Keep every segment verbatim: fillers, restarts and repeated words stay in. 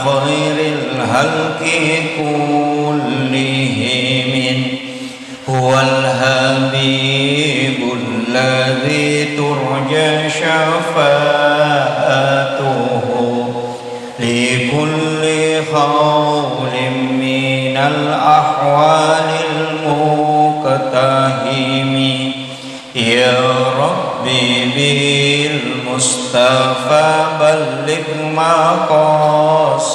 خير الخلق كلهم، هو الحبيب الذي ترجى شفاعته لكل هول من الأهوال المقتحم. يا رب بالمصطفى بلغ مقاصدنا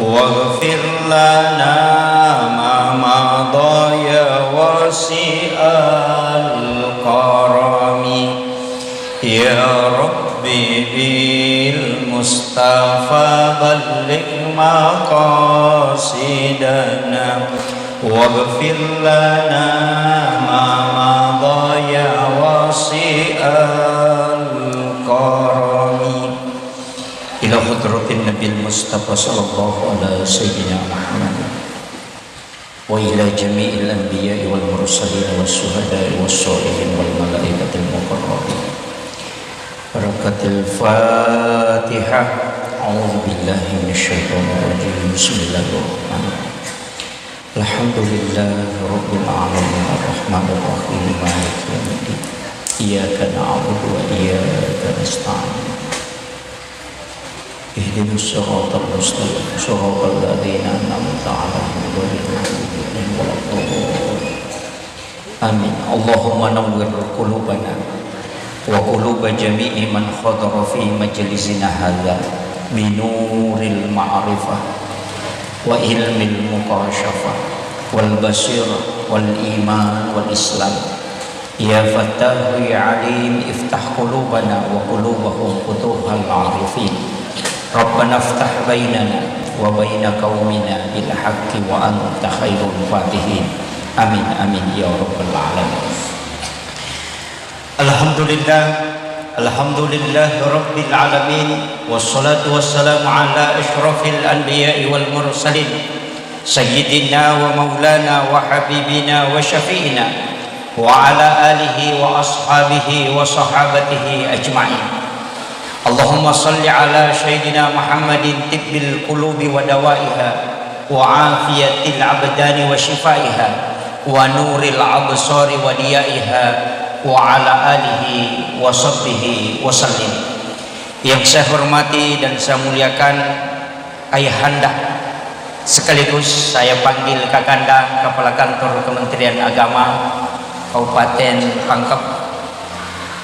واغفر لنا ما مضى يا واسع الكرم. يا رب بالمصطفى بلغ مقاصدنا واغفر لنا ما مضى يا واسع الكرم. إلى حضرة النبي المصطفى صلى الله على سيدنا محمد وإلى جميع الأنبياء والمرسلين والشهداء والصالحين والملائكة المقربين. بركة الفاتحة. أعوذ بالله من الشيطان الرجيم. بسم الله الرحمن الرحيم. الحمد لله رب العالمين. الرحمن الرحيم. مالك يوم الدين. إياك نعبد وإياك نستعين. اهدنا الصراط المستقيم، صراط الذين أنعمت عليهم غير المغضوب عليهم ولا الضالين. آمين. اللهم نور قلوبنا وقلوب جميع من حضر في مجلسنا هذا بنور المعرفة وعلم المكاشفة والبصيرة والإيمان والإسلام. يا فتاح يا عليم افتح قلوبنا وقلوبهم فتوح العارفين. ربنا افتح بيننا وبين قومنا بالحق وأنت خير الفاتحين. آمين، آمين يا رب العالمين. الحمد لله، الحمد لله رب العالمين، والصلاة والسلام على أشرف الأنبياء والمرسلين، سيدنا ومولانا وحبيبنا وشفيعنا وعلى آله وأصحابه وصحابته أجمعين. اللهم صل على سيدنا محمد طب القلوب ودوائها وعافية الأبدان وشفائها ونور الأبصار وضيائها وعلى آله وصحبه وسلم. Yang saya hormati dan saya muliakan, Ayahanda, sekaligus saya panggil Kakanda, Kepala Kantor Kementerian Agama Kabupaten Pangkep.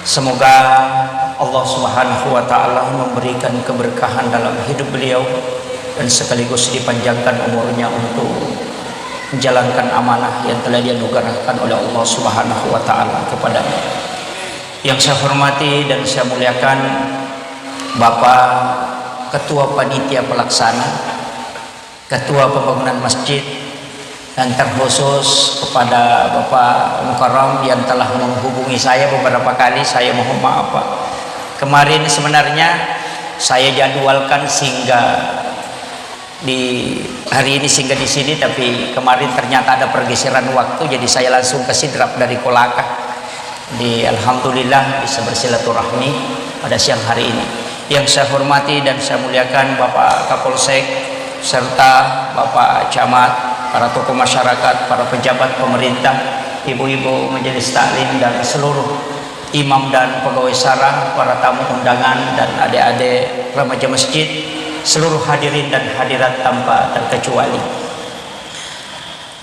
Semoga Allah Subhanahu wa Ta'ala memberikan keberkahan dalam hidup beliau dan sekaligus dipanjangkan umurnya untuk menjalankan amanah yang telah dianugerahkan oleh Allah Subhanahu wa Ta'ala kepadanya. Yang saya hormati dan saya muliakan Bapak Ketua Panitia Pelaksana, Ketua Pembangunan Masjid, dan terkhusus kepada Bapak Mukarram yang telah menghubungi saya beberapa kali. Saya mohon maaf, Pak. Kemarin sebenarnya saya jadwalkan singgah di hari ini, singgah di sini, tapi kemarin ternyata ada pergeseran waktu, jadi saya langsung ke Sidrap dari Kolaka. Di, alhamdulillah, bisa bersilaturahmi pada siang hari ini. Yang saya hormati dan saya muliakan Bapak Kapolsek serta Bapak Camat, para tokoh masyarakat, para pejabat pemerintah, ibu-ibu majelis taklim, dan seluruh imam dan pegawai syara, para tamu undangan, dan adik-adik remaja masjid, seluruh hadirin dan hadirat tanpa terkecuali.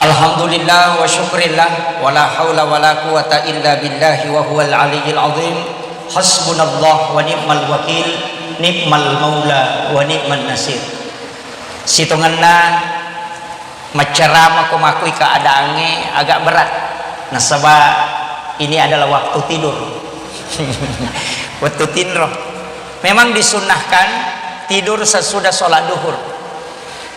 Alhamdulillah wa syukrillah, wa la haula wa la quwata illa billahi wa huwal aliyyil azim. Hasbunallah wa ni'mal wakil, ni'mal maula wa ni'man nasir. Sitongenna maccarama ko makui keadaangnge agak berat. Nasaba ini adalah waktu tidur. Waktu tinro. Memang disunnahkan tidur sesudah sholat duhur.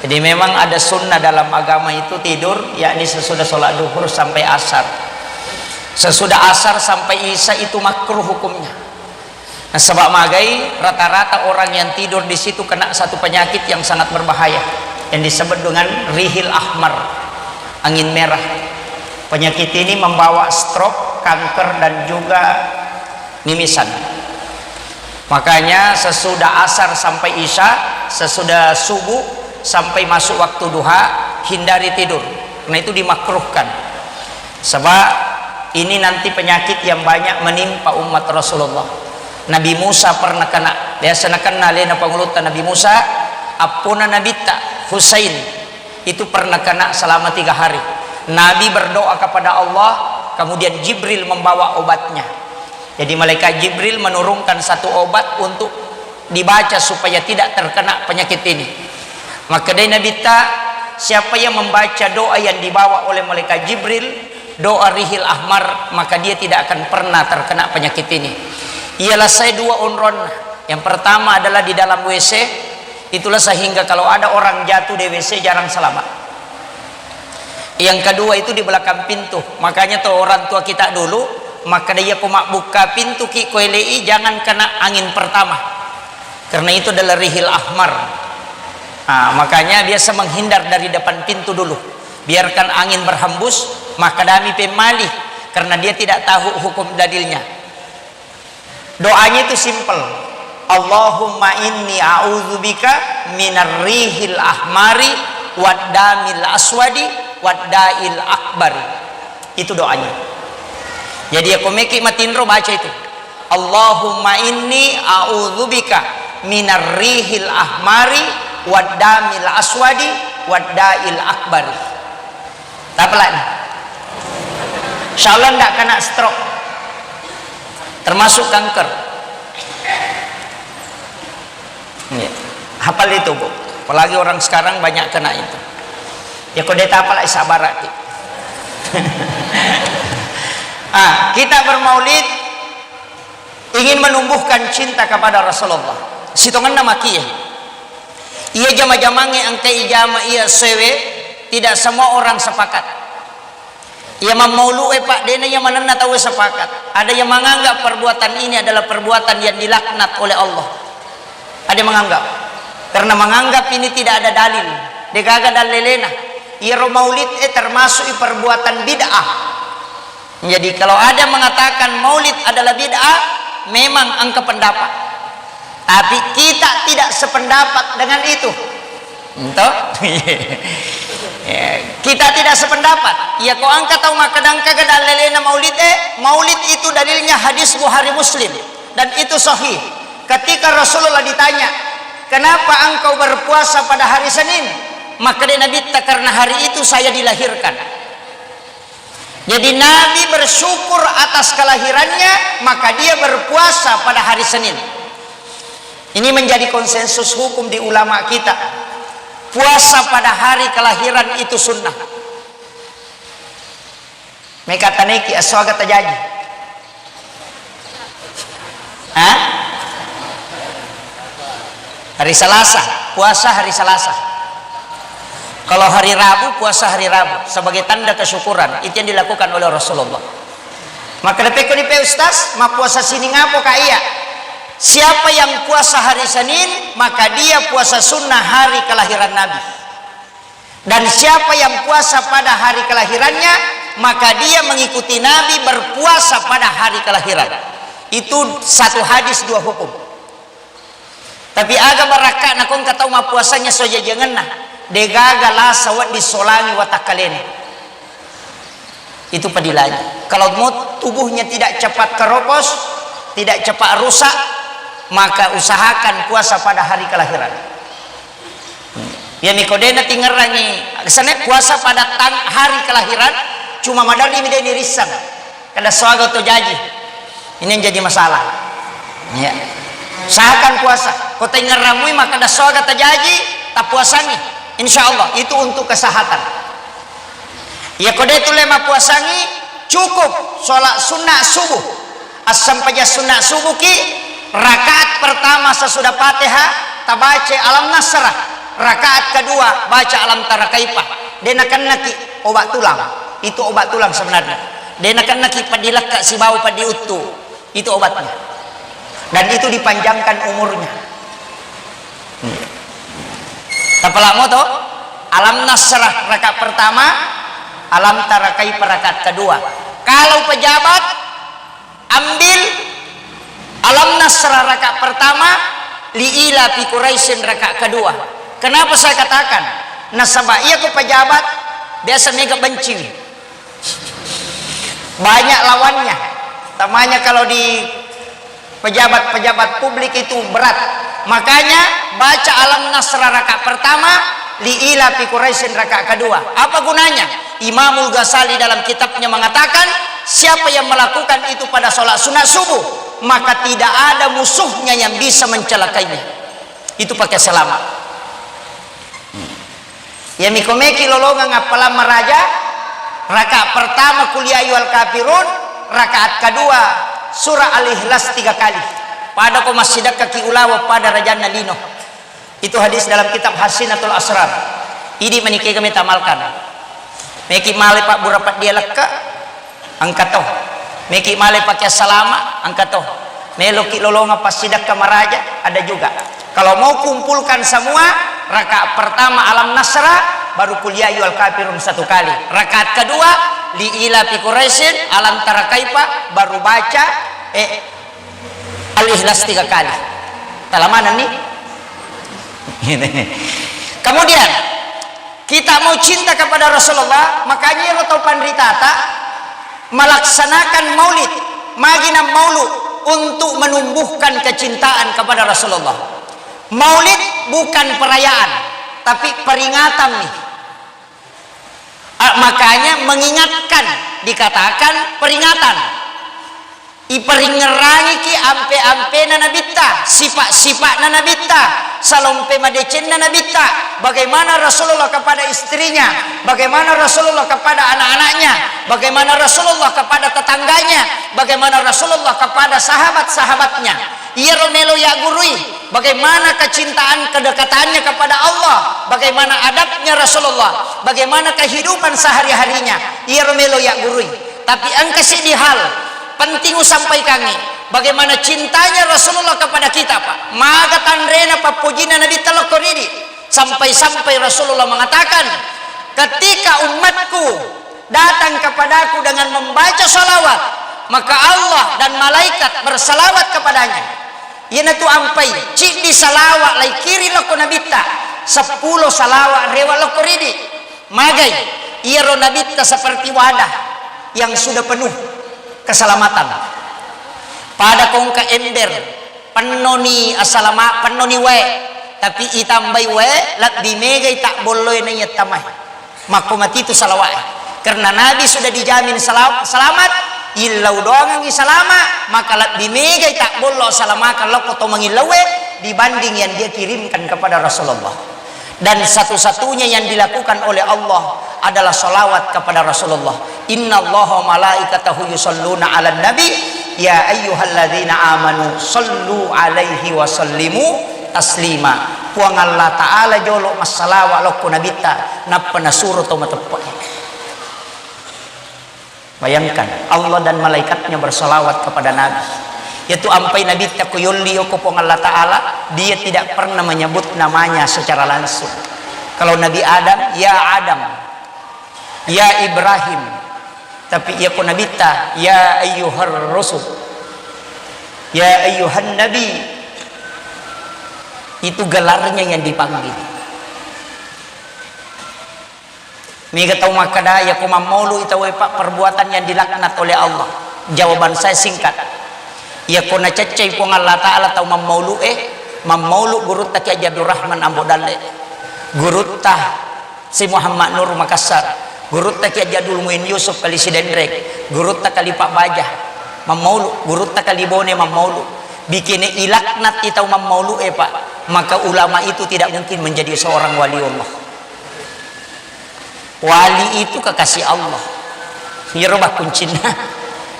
Jadi memang ada sunnah dalam agama itu tidur, yakni sesudah sholat duhur sampai asar. Sesudah asar sampai isya itu makruh hukumnya. Nasaba magai, rata-rata orang yang tidur di situ kena satu penyakit yang sangat berbahaya yang disebut dengan rihil ahmar, angin merah. Penyakit ini membawa stroke, kanker, dan juga mimisan. Makanya sesudah asar sampai isya, sesudah subuh sampai masuk waktu duha, hindari tidur. Karena itu dimakruhkan. Sebab ini nanti penyakit yang banyak menimpa umat Rasulullah. Nabi Musa pernah kena, biasa nakenna alena pangulutta Nabi Musa, appona Nabitta Husain itu pernah kena selama tiga hari. Nabi berdoa kepada Allah, kemudian Jibril membawa obatnya. Jadi malaikat Jibril menurunkan satu obat untuk dibaca supaya tidak terkena penyakit ini. Makkedai Nabitta, siapa yang membaca doa yang dibawa oleh malaikat Jibril, doa Rihil Ahmar, maka dia tidak akan pernah terkena penyakit ini. Ialah saya dua onron. Yang pertama adalah di dalam W C, itulah sehingga kalau ada orang jatuh di W C jarang selamat. Yang kedua itu di belakang pintu. Makanya tuh orang tua kita dulu, maka dia ko mabbukka pintu ki ko elei, jangan kena angin pertama. Karena itu adalah Rihil Ahmar. Nah, makanya biasa menghindar dari depan pintu dulu. Biarkan angin berhembus, maka dami pemali, karena dia tidak tahu hukum dalilnya. Doanya itu simple. Allahumma inni a'udzubika minar rihil ahmari wad damil aswadi wad dail akbari. Itu doanya. Jadi ya komeki matinro baca itu. Allahumma inni a'udzubika minar rihil ahmari wad damil aswadi wad dail akbari. Tapalani. Insya Allah ndak kena stroke. Termasuk kanker. Iya. Hafal itu, Bu. Apalagi orang sekarang banyak kena itu. Ya, kode tapalai sabaraki. Ah, kita bermaulid ingin menumbuhkan cinta kepada Rasulullah. Sitongenna makie. Iya jama-jamangnge engkai jama iya sewe, tidak semua orang sepakat. Iya mammaulu'e, Pak, dena iya manenna tauwe sepakat. Ada yang menganggap perbuatan ini adalah perbuatan yang dilaknat oleh Allah. Ada yang menganggap. Karena menganggap ini tidak ada dalil. Degaga dalelena. Iyaro maulid e termasuk perbuatan bid'ah. Jadi kalau ada mengatakan maulid adalah bid'ah, memang engka pendapat. Tapi kita tidak sependapat dengan itu. Ento? Ya, kita tidak sependapat. Ya, ko engka tau makkeda engka ga dalelena maulid e, maulid itu dalilnya hadis Bukhari Muslim dan itu sahih. Ketika Rasulullah ditanya, "Kenapa engkau berpuasa pada hari Senin?" Maka dia Nabi, "Karena hari itu saya dilahirkan." Jadi Nabi bersyukur atas kelahirannya, maka dia berpuasa pada hari Senin. Ini menjadi konsensus hukum di ulama kita. Puasa pada hari kelahiran itu sunnah. Mekataneki aswaga tajaji. Hah? Hari Selasa, puasa hari Selasa. Kalau hari Rabu, puasa hari Rabu sebagai tanda kesyukuran. Itu yang dilakukan oleh Rasulullah. Maka depekko ni pe Ustaz, mappuasa sining apo ka iya? Siapa yang puasa hari Senin, maka dia puasa sunnah hari kelahiran Nabi. Dan siapa yang puasa pada hari kelahirannya, maka dia mengikuti Nabi berpuasa pada hari kelahiran. Itu satu hadis dua hukum. Tapi aga barakka nakongka tau mappuasannya sojajangenna, degaga lasa wedding solangi watakkalena. Itu padilangi. Kalau mau tubuhnya tidak cepat keropos, tidak cepat rusak, maka usahakan puasa pada hari kelahiran. Ya, miko dena tingerangi, sene puasa pada tang-, hari kelahiran, cuma maderri mi de nirissang. Kada soaga to jaji. Ini yang jadi masalah. Ya. Usahakan puasa. Ko tingeramui maka kada soaga tajaji, tapuasangi. Insya Allah itu untuk kesehatan. Iya, ko de tulle mappuasangi, cukup sholat sunnah subuh. Assampaja sunnah subuh ki, rakaat pertama sesudah Fatihah, tabaca Alam Nasrah. Rakaat kedua, baca Alam Tara Kaifa. De nakennaki obat tulang. Itu obat tulang sebenarnya. De nakennaki padilekka sibawa padiuttu. Itu obatnya. Dan itu dipanjangkan umurnya. Tapalamo to, Alam Nasrah rakaat pertama, Alam Tara Kaifa rakaat kedua. Kalau pejabat, ambil Alam Nasra rakaat pertama, li ila fi Quraisyin rakaat kedua. Kenapa saya katakan? Nasaba iya ko pejabat biasa mega benciwi. Banyak lawannya. Tamanya kalau di pejabat-pejabat publik itu berat. Makanya baca Alam Nasra rakaat pertama, li ila fi Quraisyin rakaat kedua. Apa gunanya? Imamul Ghazali dalam kitabnya mengatakan, siapa yang melakukan itu pada sholat sunat subuh, maka tidak ada musuhnya yang bisa mencelakainya. Itu pakai selama. Iya miko meki lolongeng appalang maraja, rakaat pertama Qul ya ayyuhal kafirun, rakaat kedua surah Al-Ikhlas tiga kali. Pada ko massidekka ki ulaweng pada rajanna lino. Itu hadis dalam kitab Hasinatul Asrar. Idi mani kega metamalkan. Meki male pabbura peddi lekka, engka to. Meki male pakai salama, engka to. Meloki lolongeng passidekka maraja, ada juga. Kalau mau kumpulkan semua, rakaat pertama Alam Nasra, baru Qul ya ayyuhal kafirun satu kali. Rakaat kedua, li ila fi Quraisyin, Alam Tara Kaifa, baru baca, eh, Al-Ikhlas tiga kali. Talamanenni? Kemudian, kita mau cinta kepada Rasulullah, makanya ero tau panritata melaksanakan maulid, magi nammaulu untuk menumbuhkan kecintaan kepada Rasulullah. Maulid bukan perayaan, tapi peringatan nih. Ah, makanya mengingatkan dikatakan peringatan. Iperingngerangiki ampe-ampena Nabitta, sifat-sifatna Nabitta, salompe madecenna Nabitta, bagaimana Rasulullah kepada istrinya, bagaimana Rasulullah kepada anak-anaknya, bagaimana Rasulullah kepada tetangganya, bagaimana Rasulullah kepada sahabat-sahabatnya. Iyaro melo yaggurui, bagaimana kecintaan kedekatannya kepada Allah, bagaimana adabnya Rasulullah, bagaimana kehidupan sehari-harinya. Iyaro melo yaggurui. Tapi engka seddi hal penting usampaikangngi, bagaimana cintanya Rasulullah kepada kita, Pak. Maga tanrena pappojinna Nabitta lokko ridi. Sampai-sampai Rasulullah mengatakan, ketika umatku datang kepadaku dengan membaca salawat, maka Allah dan malaikat bersalawat kepadanya. Iyanatu ampai, ciddi salawat laikiri lokko Nabitta, seppulo salawat rewa lokko ridi. Magai, iyaro Nabitta seperti wadah yang sudah penuh keselamatan. Pada kongka ember, pennoni asalama, pennoni wae, tapi itambai wae, lebbi megai tabbolloe naiya tamai. Makko matitu salawa'e. Karena Nabi sudah dijamin sela-, selamat, illau doangengngi salama, maka lebbi megai tabbollo salamakan lokko to mangillauwe dibanding yang dia kirimkan kepada Rasulullah. Dan satu-satunya yang dilakukan oleh Allah adalah salawat kepada Rasulullah. Innallaha wa malaikatahu yusalluna 'alan nabi, ya ayyuhalladzina amanu sallu 'alaihi wa sallimu taslima. Puang Allah Ta'ala jolo massalawa lokko Nabitta, nappa nasuro to mateppe'e. Bayangkan, Allah dan malaikatnya bersalawat kepada Nabi. Yaitu ampai Nabitta ko yolli yoko Puang Allah Ta'ala, dia tidak pernah menyebut namanya secara langsung. Kalau Nabi Adam, ya Adam, ya Ibrahim. Tapi iya ko Nabitta, ya ayyuhar rasul, ya ayyuhan nabi. Itu gelarnya yang dipanggil. Mega tau makkeda, iya ko mammaulu i tauwe, Pak, perbuatan yang dilaknat oleh Allah. Jawaban saya singkat. Iya ko naceccai Puang Allah Ta'ala tau mammaulu e, mammaulu gurutta Kiai Haji Abdul Rahman Ambo Dalle, gurutta Si Muhammad Nur Makassar, gurutta Kiai Haji Abdul Muin Yusuf Kali Sidenreng, gurutta Kali Pak Baja mammaulu, gurutta Kali Bone mammaulu. Bikene ilaknat i tau mammaulu e, Pak, maka ulama itu tidak mungkin menjadi seorang waliullah. Wali itu kekasih Allah. Iyaro bakkuncinna.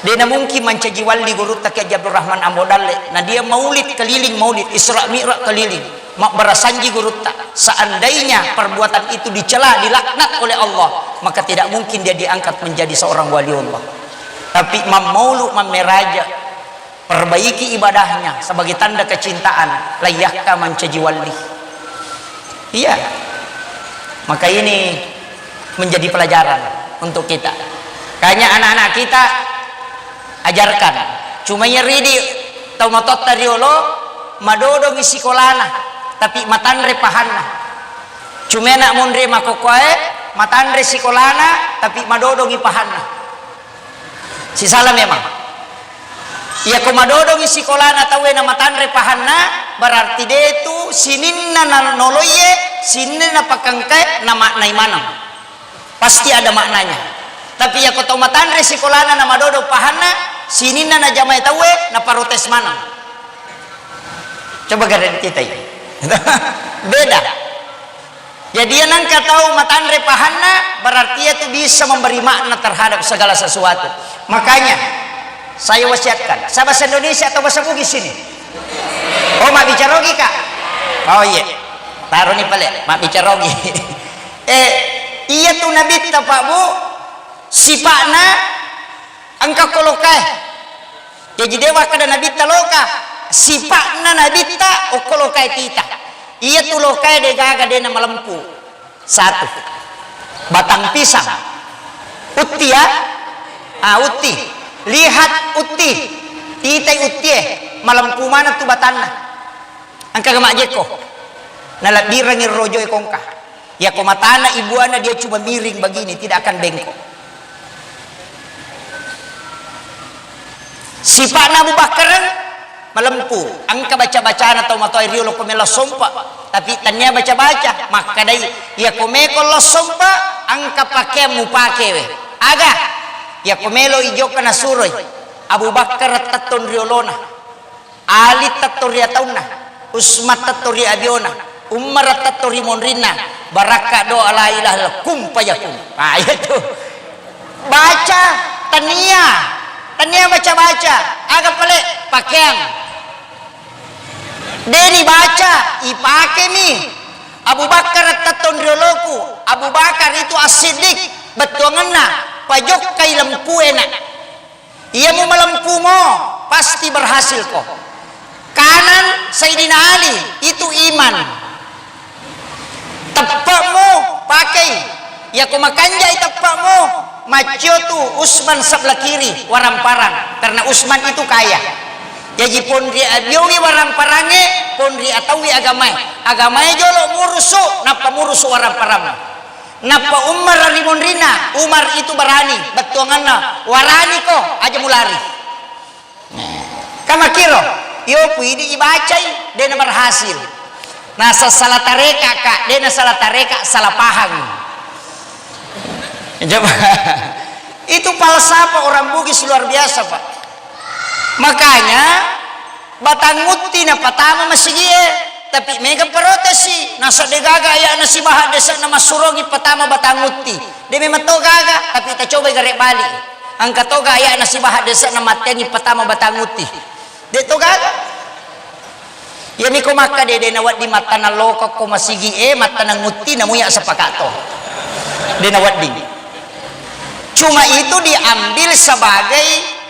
De namungkin mancaji wali gurutta Kiai Haji Abdul Rahman Ambo Dalle. Nah, dia maulid keliling, maulid Isra Mi'raj keliling. Mabbarasanji gurutta. Seandainya perbuatan itu dicela, dilaknat oleh Allah, maka tidak mungkin dia diangkat menjadi seorang waliullah. Tapi mammaulu mammeraja, perbaiki ibadahnya sebagai tanda kecintaan, layyakka mancaji wali. Iya. Maka ini menjadi pelajaran untuk kita. Kayaknya anak-anak kita ajarkan. Cuma yang ridi Tau matoatta riolo madodongi sikolana, tapi matanre pahanna. Cumena monri makokkoe, matanre sikolana, tapi madodongi pahanna. Sisala memang. Iyako madodongi sikolana tauwe na matanre pahanna, berarti detu sininna na noloiye, sininna na pakengkae na maknai maneng. Pasti ada maknanya. Tapi iyako tau matanre sikolana na madodo pahanna, sininna na jamai tauwe na protes maneng. Coba gareng kitai. Beda. Jadi, yang nangka tau matanre pahanna, berarti itu bisa memberi makna terhadap segala sesuatu. Makanya, saya wasiatkan, saya bahasa Indonesia atau bahasa Bugis ini? Oh, mabbicara Ogi, Kak? Oh, iya. Taruh nih pale, mabbicara Ogi. Eh, iya tuh Nabitta, Pak, Bu, sipakna engka kolokae. Jaji, de wakkeda Nabitta loka, sipakna Nabitta okko lokae tita. Iya tu lokae de gaga de na malempu. Satu. Batang pisang. Utti ya? Ah, utti. Lihat utti. Titai uttie. Malempu mana tu batanna. Engka ga majjekko. Nalabbirangi rojoe kongka. Yako matana ibuana dia cuma miring begini, tidak akan bengkok. Sipakna Abu Bakar malempu, engka baca-bacana tau matoa riolo ko melo sompa, tapi tania baca-baca, makkadai, yako meko lo sompa, engka pakeang mupakewe. Aga, yako melo ijokka nasuroi, Abu Bakar tettong riolona. Ali tetto ri ataunna, Usman tetto ri abiona, Umar tetto ri monrinna, barakka doa la ilaha illallah, kun fayakun. Ah, iya tu. Baca, tania, tania baca-baca, aga pale pakeang. Deni baca, ipakemi. Abu Bakar tetto ri oloku, Abu Bakar itu as-siddiq, bettuangenna, pajokkai lempuena. Iya mu malempumo, pasti berhasil ko. Kanan Sayyidina Ali, itu iman. Teppe'mu pakai. Iya ko makanjai teppe'mu, maccio tu Usman sebelah kiri, waramparang. Karena Usman itu kaya. Jaji ponri abiongi waramparangnge, ponri ataui agamae. Agamae jolo murusu, nappa murusu waramparang. Nappa Umar ri monrinna, Umar itu berani, bettuanganna, "Waraniko, aja mulari." Nah, kamakiro, yo puidi ibacai, dena berhasil. Nasa salah tareka, Kak, dena salah tareka, salah paham. Coba. Itu falsafah orang Bugis luar biasa, Pak. Makanya, Batang Utti napatama masigie, tapi mega protesi, nasa de gaga ayana sibaha dese'na massurongi patama Batang Utti. De memang to gaga, tapi tacobai gare bali. Engka toga ayana sibaha dese'na matteangi patama Batang Utti. De to gaga. Iyami ko makka de, de nawedding mattanang lokokko masigie, mattanang Utti, namuya sepakatto. De nawedding. Cuma itu diambil sebagai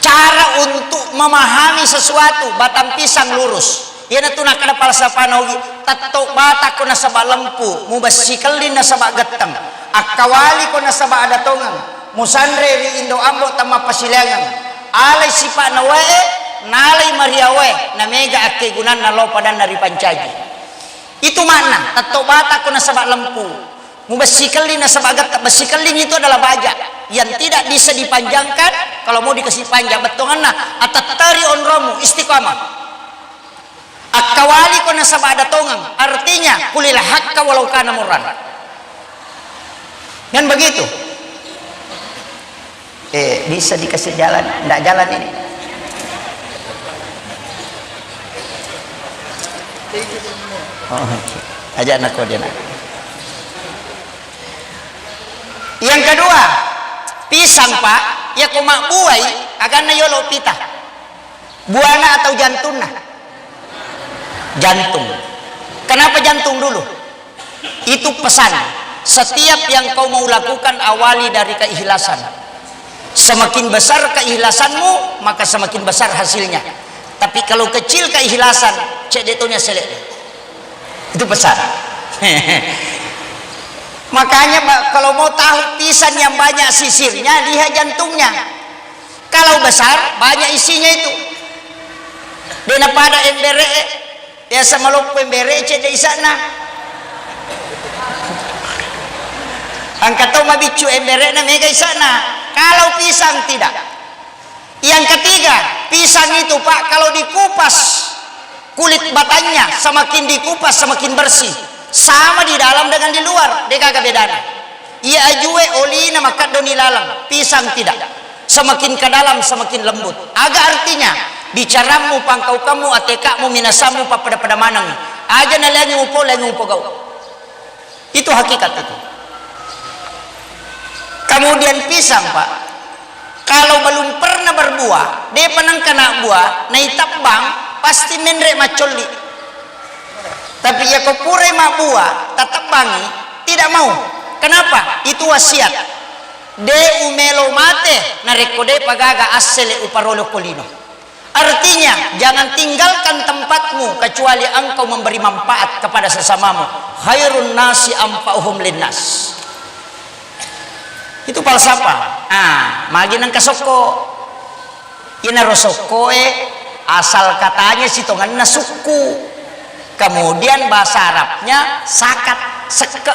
cara untuk memahami sesuatu, batang pisang lurus. Iyanatu nakkeda falsafana Ugi, tetto batakko nasaba lempu, mubessi kelling nasaba getteng, akkawaliko nasaba ada tongeng, musanre ri indo ambo temmappasileangeng, alai sipa'na wae, nalai mariawae, namega akkegunanna lao padanna ripancaji. Itu makna, tetto batakko nasaba lempu. Mubessi kelling nasaba getta, bessi kelling itu adalah baja yang tidak bisa dipanjangkan, kalau mau dikasih panjang bettuanganna, atetteri onromu, istiqamah. Akkawaliko nasaba ada tongeng, artinya kulil hakka walau kana murran. Kan begitu? Eh, bisa dikasih jalan? Ndak jalan ini. Oh, ajak nak kau dia nak. Yang kedua, pisang, Pak, ya ko mabbuai, aganna yolo pita. Buana atau jantunna? Jantung. Kenapa jantung dulu? Itu pesan. Setiap yang kau mau lakukan, awali dari keikhlasan. Semakin besar keikhlasanmu, maka semakin besar hasilnya. Tapi kalau kecil keikhlasan, cek de tonya selek. Itu pesan. Makanya, Pak, kalau mau tahu pisang yang banyak sisirnya, lihat jantungnya. Kalau besar, banyak isinya itu. De' napada embere e, biasa maloppo embere e cedde' isa'na. Engka tau mabiccu embere'na mega isa'na. Kalau pisang tidak. Yang ketiga, pisang itu, Pak, kalau dikupas kulit batangnya, semakin dikupas semakin bersih. Sama di dalam dengan di luar, de' gaga bedana. Iya ajue olina makkeddoni laleng, pisang tidak. Semakin ke dalam semakin lembut. Aga artinya? Bicarammu, pangkaukammu, ateka'mu, minasammu pappada-pada maneng. Aja naleangi mupo, leangi mupogau. Itu hakikat itu. Kemudian pisang, Pak, kalau belum pernah berbuah, de'pa nengka na buah, naitebbang, pasti menre' maccolli. Tapi iya ko purai mabbuah, tatebbangi, tidak mau. Kenapa? Itu wasiat. De' umelo mate, narekko de'pa gaga assele' uparolo ko lino. Artinya, jangan tinggalkan tempatmu kecuali engkau memberi manfaat kepada sesamamu. Khairun nasi anfa'uhum linnas. Itu falsafah. Ah, magi nengka sokko. Inaro sokko e, asal katanya sitongenna sukku. Kemudian bahasa Arabnya sakat, sekke.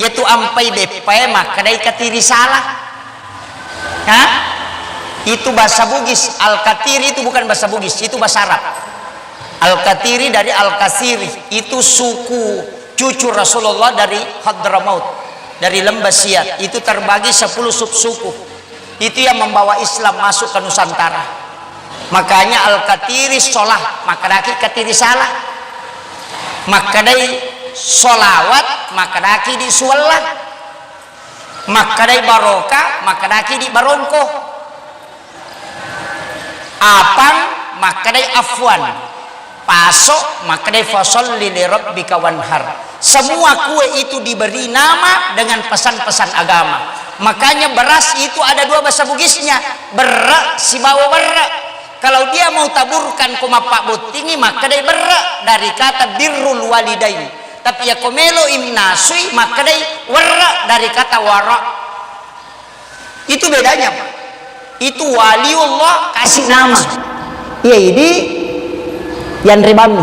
Yaitu ampai beppae makkedai katiri salah. Hah? Itu bahasa Bugis. Al-Katiri itu bukan bahasa Bugis, itu bahasa Arab. Al-Katiri dari Al-Kasiri, itu suku cucu Rasulullah dari Hadramaut, dari Lembah Siat. Itu terbagi sepuluh subsuku. Itu yang membawa Islam masuk ke Nusantara. Makanya Al-Katiri sholah, makkedaki katiri salah. Makkedai sholawat, makkedaki di suwella. Makkedai barokah, makkedaki di barongko. Apang, makkedai afwan. Paso, makkedai fasholli li rabbika wanhar. Semua kue itu diberi nama dengan pesan-pesan agama. Makanya beras itu ada dua bahasa Bugisnya, berre' sibawa werre'. Kalau dia mau taburkan ko mappabbottingi, makkedai berre', dari kata birrul walidain. Tapi iya ko melo imnasui, makkedai werre', dari kata wara'. Itu bedanya, Pak. Itu waliullah kasih nama. Iya, idi yanre bammi.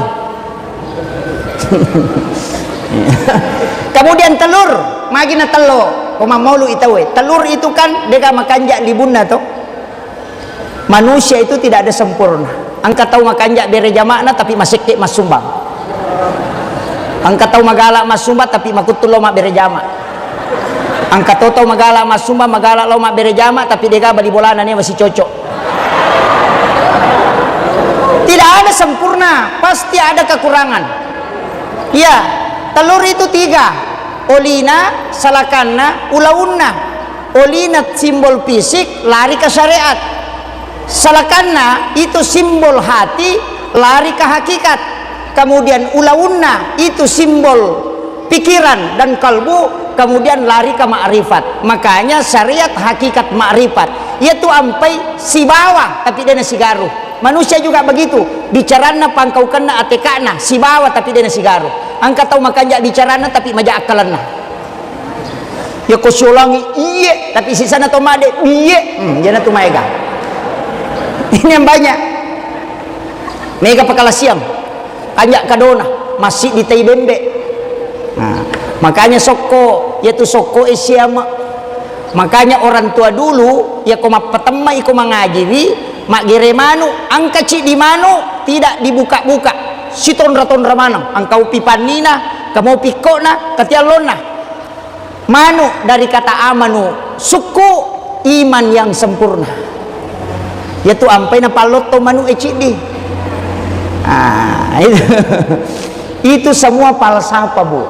Kemudian telur, magi na tello, ko mammaulu itawe. Telur itu kan de'ga makanja' libunna to. Manusia itu tidak ada sempurna. Engka tau makanja' bere jama'na tapi masekke' massumbang. Engka tau magala' massumbang tapi makuttu lao mabbere jama'. Engka to tau magala' massumbang, magala' lao mabbere jama' tapi de'ga bali bolana nia masih cocok. Tidak ada sempurna, pasti ada kekurangan. Iya, telur itu tiga. Olina, salakanna, ulaunna. Olina simbol fisik, lari ke syariat. Salakanna itu simbol hati, lari ke hakikat. Kemudian ulaunna itu simbol pikiran dan kalbu, kemudian lari ke makrifat. Makanya syariat hakikat makrifat. Yaitu ampai sibawa, tapi de'na sigaru. Manusia juga begitu. Bicaranna, pangkaukenna, ateka'na, sibawa, tapi de'na sigaru. Engka tau makanja' bicaranna, tapi maja' akkalenna. Iya ko siolangi, iye, tapi sisana to madde, iye. Hmm, iyana tu maega. Ini yang banyak. Mega pakalasiang. Kanja' kadona, masih ditai bembe. Nah, makanya sokko, iya tu sokko e siama. Makanya orang tua dulu, iya ko mappatemma iko mangajiwi, maggere manu, engka ciddi manu, tidak dibuka-buka. Sitonra-tonra maneng, engka upi pannina, kamo pikkona, katiallonna. Manu dari kata amanu, sukku, iman yang sempurna. Yaitu ampai napallotto manu e ciddi. Ah, itu. Itu semua falsafah, Bu.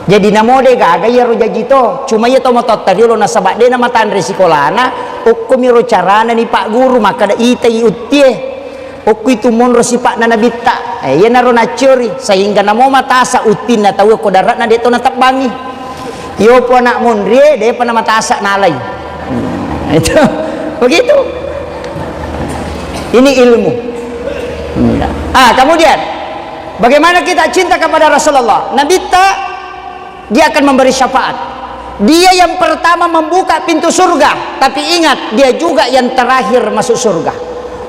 Jadi namo de' gaga iyaro jaji to. Cuma iya to matotta riolo nasaba' de' namatanre sikolana, okkomiro carana ni Pak Guru makkada itai uttie. Okko itu monro sipa'na Nabitta. Eh, iyanaro nacciori, sehingga namo matasa uttinna tau ko dare'na de' to natebbangi. Iyopo ana' monrie, de'pa namatasa nalai. Hmm, itu. Begitu. Ini ilmu. Ah, kemudian, bagaimana kita cinta kepada Rasulullah? Nabitta, dia akan memberi syafaat. Dia yang pertama membuka pintu surga, tapi ingat, dia juga yang terakhir masuk surga.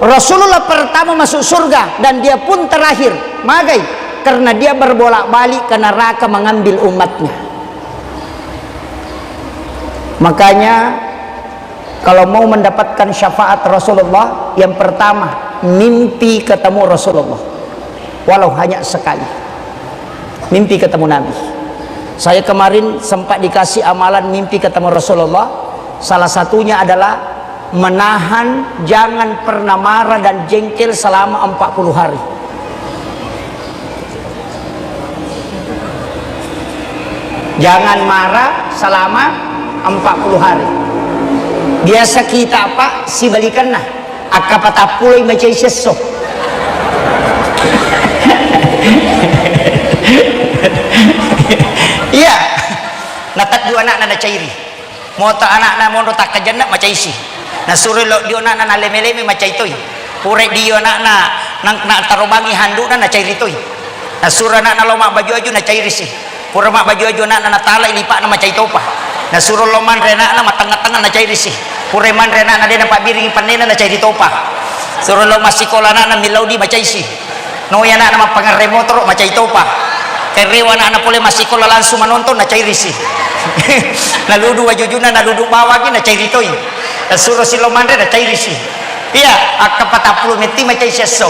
Rasulullah pertama masuk surga dan dia pun terakhir. Magai? Karena dia berbolak-balik ke neraka mengambil umatnya. Makanya, kalau mau mendapatkan syafaat Rasulullah, yang pertama, mimpi ketemu Rasulullah. Walau hanya sekali. Mimpi ketemu Nabi. Saya kemarin sempat dikasih amalan mimpi ketemu Rasulullah. Salah satunya adalah menahan, jangan pernah marah dan jengkel selama empat puluh hari. Jangan marah selama empat puluh hari. Biasa kita apa? Sibalikanna. Akka patappulo i macai siesso. Iya. Nataddu anakna nacairi. Mota anakna monro takkajenna macaisi. Nasuro lo dio anakna naleme-leme macai toi. Pura dio anakna nang na tarobangi handukna nacairi toi. Nasuro anakna lo mabbaju-aju nacairisi. Pura mabbaju-aju anakna natalai lipakna macai topa. Nasuro lo manre anakna mattengnga-tengnga nacairisi. Pura manre anakna de napabbiringi pennena nacairi topa. Suro lo massikola anakna millau di macaisi. Noi anakna mappangerre motoro macai topa. Kerewa anakna pole massikola langsung manonton nacairisi. Naludu wajujuna naludu bawangi nacairi toi. Nasuro silo manre nacairisi. Iya, akka patappulo metti macai siesso.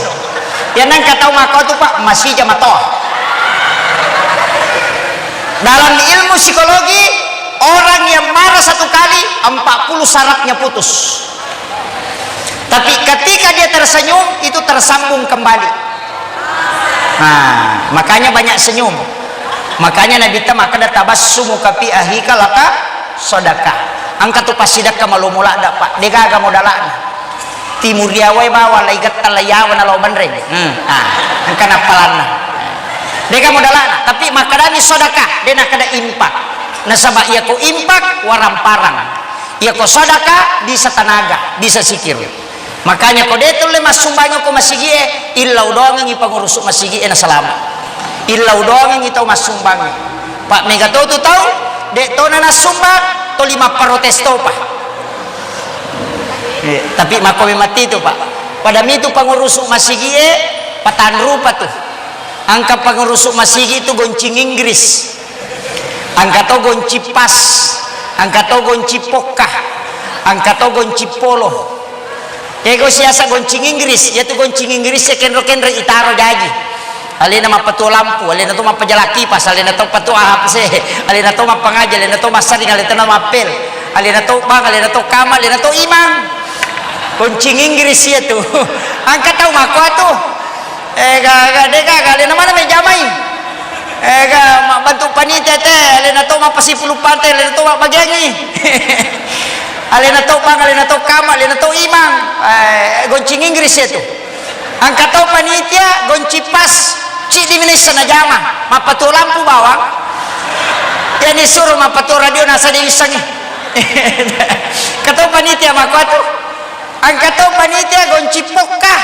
Iya nengka tau makko tu, Pak, masija matoa. Dalam ilmu psikologi, orang yang marah satu kali, empat puluh sarafnya putus. Tapi ketika dia tersenyum, itu tersambung kembali. Nah, makanya banyak senyum. Makanya Nabi ta makkeda, "Tabassumuka fi ahika laka sadaqah." Engka tu passidakka malomo ladda, Pak. Degaga modalana. Timuriawai bawang lai getta lai yawa na lao banreng. Hmm. Ah, engka nappalanna. Dega modalana, tapi makkedani sedekah, de nakkeda infak. Nasaba iyako infak waramparang. Iyako sedekah bisa tenaga, bisa sikir. Makanya ko de tulle massumbangi ko masigie, illau doangengi pengurus masigie nasalama. Illau doangengi tau massumbangi. Pak mega to tu tau, de tona nassumbang, toli mapparotes topa. Eh, tapi makko memang titu, Pak. Pada mitu pengurusu masigi e, patanrupa tu. Angka pengurusu masigi tu goncing Inggris. Angka to goncing pas. Angka to goncing pokka. Angka to goncing polo. Kego siasa goncing Inggris, yaitu goncing Inggris ya kenro-kenro itaro jaji. Alena mappatuo lampu, alena to mappajala kipas, alena to patuo A H P C, alena to mappangaji, alena to massaring, alena to mappel, alena to bank, alena to kamar, alena to imang. Goncing Inggris iya tu. Angka tau makko tu. Eh, ga, ga, de ga, ga, alena mana mai jamai? Eh, ga, mabbantu panitia te, alena to mappasipulu pantai, alena to mabbagiangi. Alena to bank, alena to kamar, alena to imang. Eh, goncing Inggris iya tu. Angka to panitia, gonci pas, ciddi mi naisseng najama, mappatuo lampu bawang. Iya nisuro mappatuo radio nasa de wissengi. Angka to panitia makko tu. Angka to panitia gonci pokka.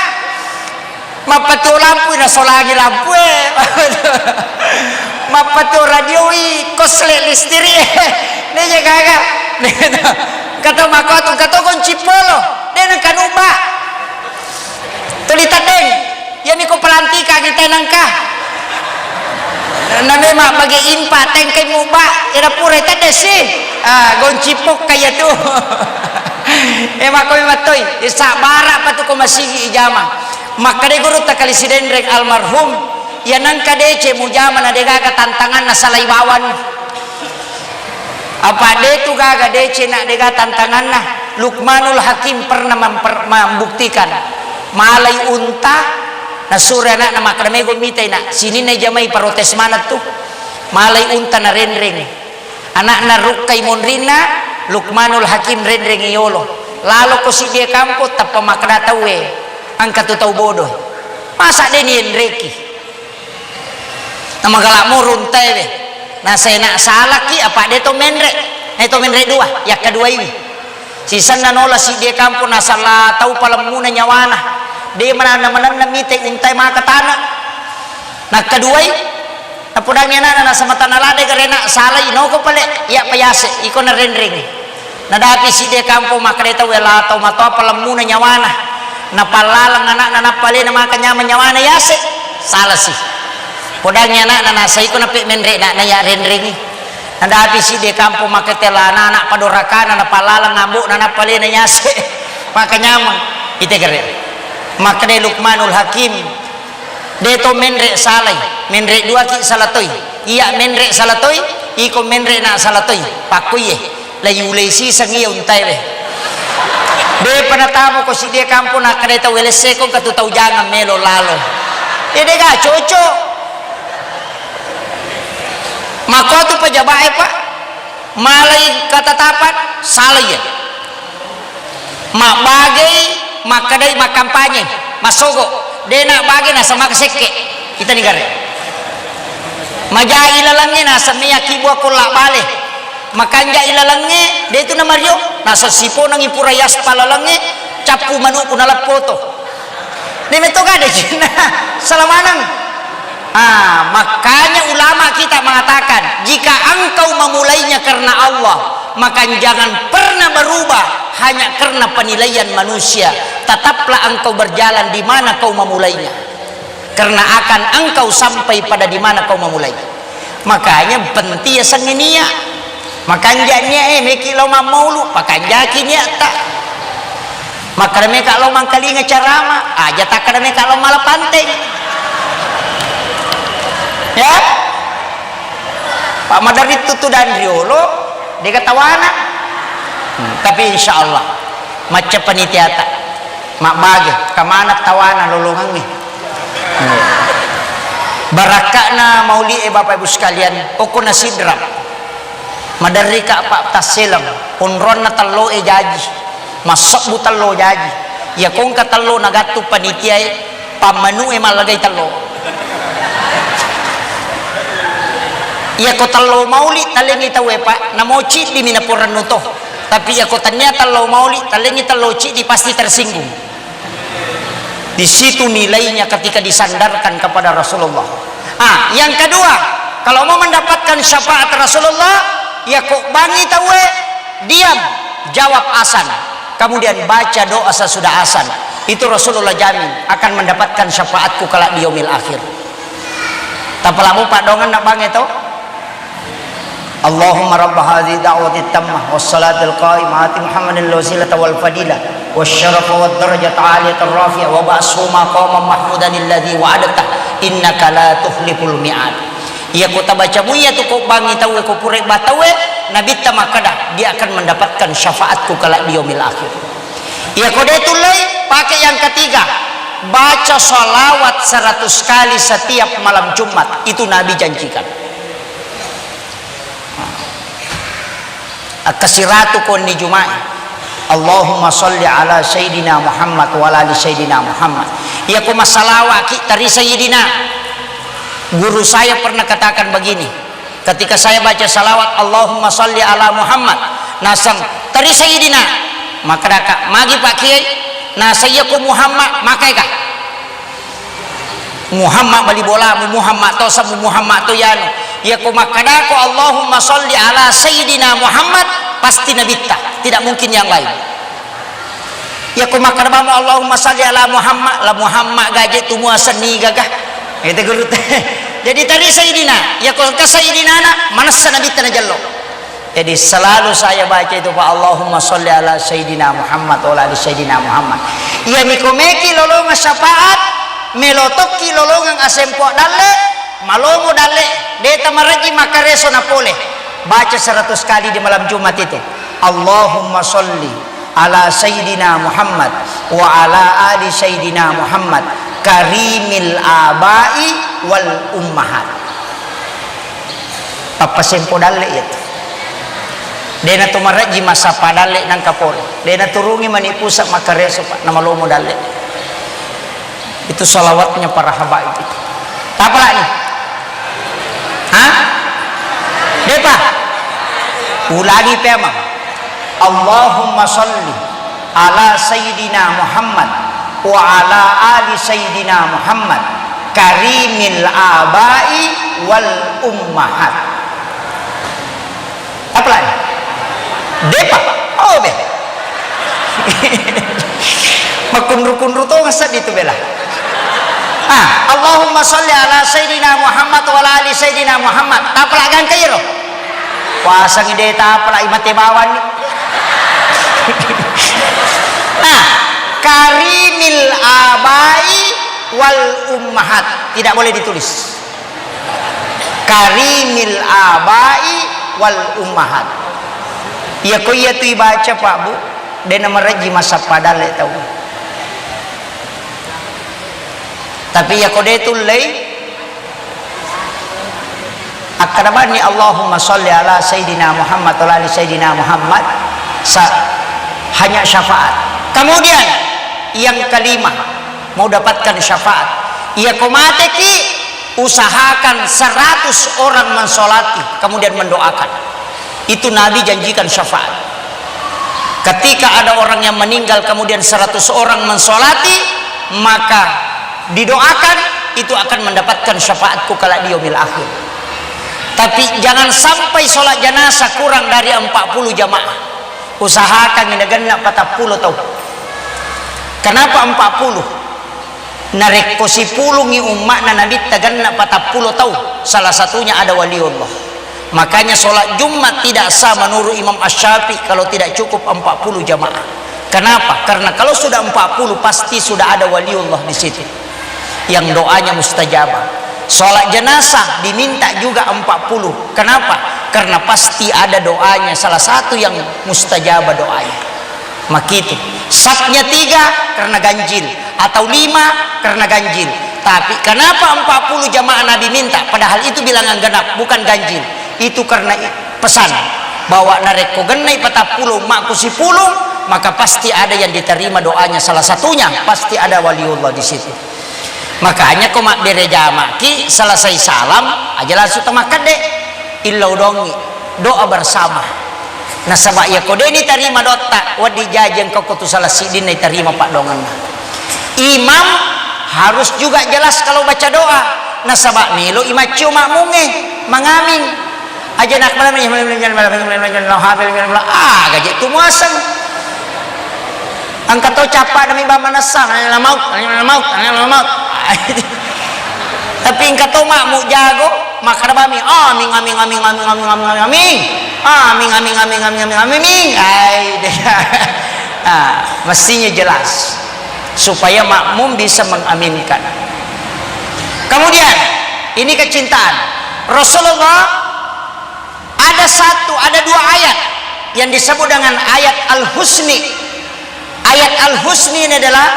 Mappatuo lampu nasolangi lampu e. Mappatuo radio i kosle listrik e. De je gaga. Angka to makko tu, angka to gonci polo. De nengka nubba. Tuli teddeng, iyami ko pelantikangi tenengka. Na memang bagi impa tengkai mubba, ira pura tedde si. Ah, gonci pokka iya tu. Eh, makko memang toi, eh, sabbara pa tu ko masigi ijama. Makkeda gurutta kali Sidenreng almarhum, iya nengka deceng mujama na degaga tantanganna salai bawang. Apa de tu gaga deceng na dega tantanganna. Lukmanul Hakim pernah memper-, membuktikan malai unta, nasuro anakna makkeda, "Mego mitai nak, sininna jamai protes maneng tu." Malai unta narenreng. Anakna rukkai monrinna, Lukmanul Hakim renreng yolo. Lalo ko siddi kampo tappa makkeda tauwe, "Engka tu tau bodoh. Masa de nienreki?" Namagala murung tae we. Nasena salaki apa de to menre. Eh, to menre dua, yakkaduaiwi. Sisenna nola siddi kampo nasala tau palemmuna nyawana. De mananna-mananna mite untai maka tana. Nakkaduai, napodangi anana nasamatana lade garena salai noko pale, iya payase, iko narenreng. Nadapi siddi kampo makkeda tau, "Wela tau matoa palemmuna nyawana." Napallaleng ana'na, nappa alena maka nyameng nyawana yase'. Salasi. Podangngi ana'na nasaiko nape' menre' na, naya renrengngi. Nadapi siddi kampong maketela ana'-ana' padorakana, napallaleng ambo'na, nappa alena yase'. Maka nyameng. Ite gare'. Makkedai Luqmanul Hakim, "De' to menre' salai, menre' duaki sala toi. Iya' menre' sala toi, iko menre' na sala toi." Pakkuiye. Laiulei siseng iya untae we. De'pa natamako siddi kampong, nakkedai tau, "Welesseko engka tu tau jangang melo lalo." Eh, de'ga cocok. Makkuatu pajaba'e, Pak. Malai katatapan, salai iya. Mabbagei, makkedai makkampanye, massogo. De' nabage naseng maka sekke'. Itani gare'. Majai lalengnge naseng meyaki bua kolla' bale. Makanjai lalengnge, de' tu namario, naseng siponengngi pura yaspal lalengnge, cappu manu'ku naleppoto. De' metto gade cinna, sala maneng. Ah, makanya ulama kita mengatakan, jika engkau memulainya karena Allah, maka jangan pernah berubah hanya karena penilaian manusia. Tetaplah engkau berjalan di mana kau memulainya. Karena akan engkau sampai pada di mana kau memulai. Makanya penting ya sengi niat. Makanja niat, eh, meki lao mammaulu, pakanjaki niatta. Makkeda meka lao mangkalinga carama, aja takkeda meka lao mala panteng. Ya? Pak Madarri tutu dan riolo, de'ga tawana. Hmm, tapi insya Allah, macca panitiata. Mabbage, kamana tawana lolongengnge. Barakka'na mauli'e, Bapak Ibu sekalian, okko na Sidrap. Maderrika, Pak, tasseleng, onronna tello'e jaji, massebbu tello jaji. Iya kongka tello nagattu panitiae, pammanu'e mallagai tello. Iyako tello mauli talengngi tauwe, Pak, namo ciddimi naporennu to. Tapi iyako tennia tello mauli talengngi tello ciddi, pasti tersinggung. Di situ nilainya ketika disandarkan kepada Rasulullah. Ah, yang kedua, kalau mau mendapatkan syafaat Rasulullah, ya kok bangi tauwe, diam, jawab asan. Kemudian baca doa sesudah asan. Itu Rasulullah jamin akan mendapatkan syafaatku kelak di yaumil akhir. Tapalamu padongan nak bangi to? Allahumma rabb hadzihid da'watit tammah was salatil qa'imah ati Muhammadin al wasilata wal fadilah was syarafa wad darajatal aliyatar rafi'ah wa ba'athu maqaman mahmudan alladzi wa'adtah innaka la tukhliful mi'ad. Iyako tabaca muiya tu ko bangi tauwe, ko pura ba tauwe, Nabitta makkeda, dia akan mendapatkan syafaatku kelak di yaumil akhir. Iyako de tullei, pakai yang ketiga, baca salawat seratus kali setiap malam Jumat, itu Nabi janjikan. Akkasiratu konni Juma'i. Allahumma salli ala Sayyidina Muhammad wa ala ali Sayyidina Muhammad. Iyako massalawaki tari Sayyidina. Guru saya pernah katakan begini, ketika saya baca salawat, "Allahumma salli ala Muhammad," naseng, "Tari Sayyidina." Makkedaka, "Magi Pak Kiai?" Naseng, "Iyako Muhammad, makaika." Muhammad bali bolamu, Muhammad to samu, Muhammad to yanu. Iyako makkedako, "Allahumma salli ala Sayyidina Muhammad," pasti Nabitta, tidak mungkin yang lain. Iyako makkeda bamo, "Allahumma salli ala Muhammad," la Muhammad gaje tu muasenni gaga. Itu guru. Jadi tari Sayyidina, iyako engka Sayyidina na, manessa Nabitta najello. Jadi selalu saya baca itu, Pak, "Allahumma salli ala Sayyidina Muhammad wa ala ali Sayyidina Muhammad." Iya miko meki lolongang syafaat, melo tokki lolongang asempo dalle, malomo dalle, de tamarejji makkareso na pole. Baca seratus kali di malam Jumat itu. "Allahumma salli ala Sayyidina Muhammad wa ala ali Sayyidina Muhammad karimil abai wal ummahat." Pappasempo dalle iya tu. De na to marejji massappa dalle nangka pole. De na turungi mani pusa makkareso, Pak, namalomo dalle. Itu salawatnya para habaib itu. Tapalani? Hah? Depa? Ulangi pemang. Allahumma salli ala Sayyidina Muhammad wa ala ali Sayyidina Muhammad karimil abai wal ummahat. Apalagi? Depa? Oh, be. Makkunru-kunru tongeng seddi tu bela. Ah, Allahumma sholli ala Sayyidina Muhammad wa ala ali Sayyidina Muhammad. Tapala gangka iro. Puasangi de tapala, imate bawang ni. Ah, karimil abai wal ummahat. Tidak boleh ditulis. Karimil abai wal ummahat. Iya ko iya tu ibaca, Pak, Bu, de namarejji massappa dalle tau. Tapi iya ko de tullei, akkada bani Allahumma sholli ala Sayyidina Muhammad wa ala ali Sayyidina Muhammad, sa-, hanya syafaat. Kemudian yang kelima, mau dapatkan syafaat. Iya ko mateki, usahakan seratus orang mensolati, kemudian mendoakan. Itu Nabi janjikan syafaat. Ketika ada orang yang meninggal, kemudian seratus orang mensolati, maka didoakan, itu akan mendapatkan syafaatku kelak di yaumil akhir. Tapi jangan sampai sholat jenazah kurang dari empat puluh jamaah. Usahakan ini genna patappulo tau. Kenapa empat puluh? Narekko sipulungngi umma'na Nabitta genna patappulo tau, salah satunya ada waliullah. Makanya sholat Jumat tidak sah menurut Imam Asy-Syafi'i kalau tidak cukup empat puluh jamaah. Kenapa? Karena kalau sudah empat puluh, pasti sudah ada waliullah di situ yang doanya mustajabah. Sholat jenazah diminta juga empat puluh. Kenapa? Karena pasti ada doanya, salah satu yang mustajabah doanya. Makitu. Safnya tiga karena ganjil, atau lima karena ganjil. Tapi kenapa empat puluh jamaah Nabi minta, padahal itu bilangan genap, bukan ganjil? Itu karena i-, pesan bahwa narekko gennai patappulo umma'ku sipulung, maka pasti ada yang diterima doanya, salah satunya pasti ada waliullah di situ. Makanya ko mabbere jamaki, selesai salam aja langsung tamakkadde. Illau dongi, doa bersama. Nasaba iya ko deni tarima dotta, wedding jaji engka ko tu salah siddinna itarima paddoangenna. Imam harus juga jelas kalau baca doa. Nasaba melo imaccio makmungnge mangaming. Aja nak malam, ah, gaji tu muaseng. Engka to cappa demi bang manessa, la maut, la maut, la maut. Tapi engka to makmu jago, makkada bami, amin, amin, amin, amin, amin, amin, amin. Amin, amin, amin, amin, amin, amin. Ai, deh. Ah, mestinya jelas supaya makmum bisa mengaminkan. Kemudian, ini kecintaan. Rasulullah ada satu, ada dua ayat yang disebut dengan ayat Al-Husni. Ayat Al-Husni ini adalah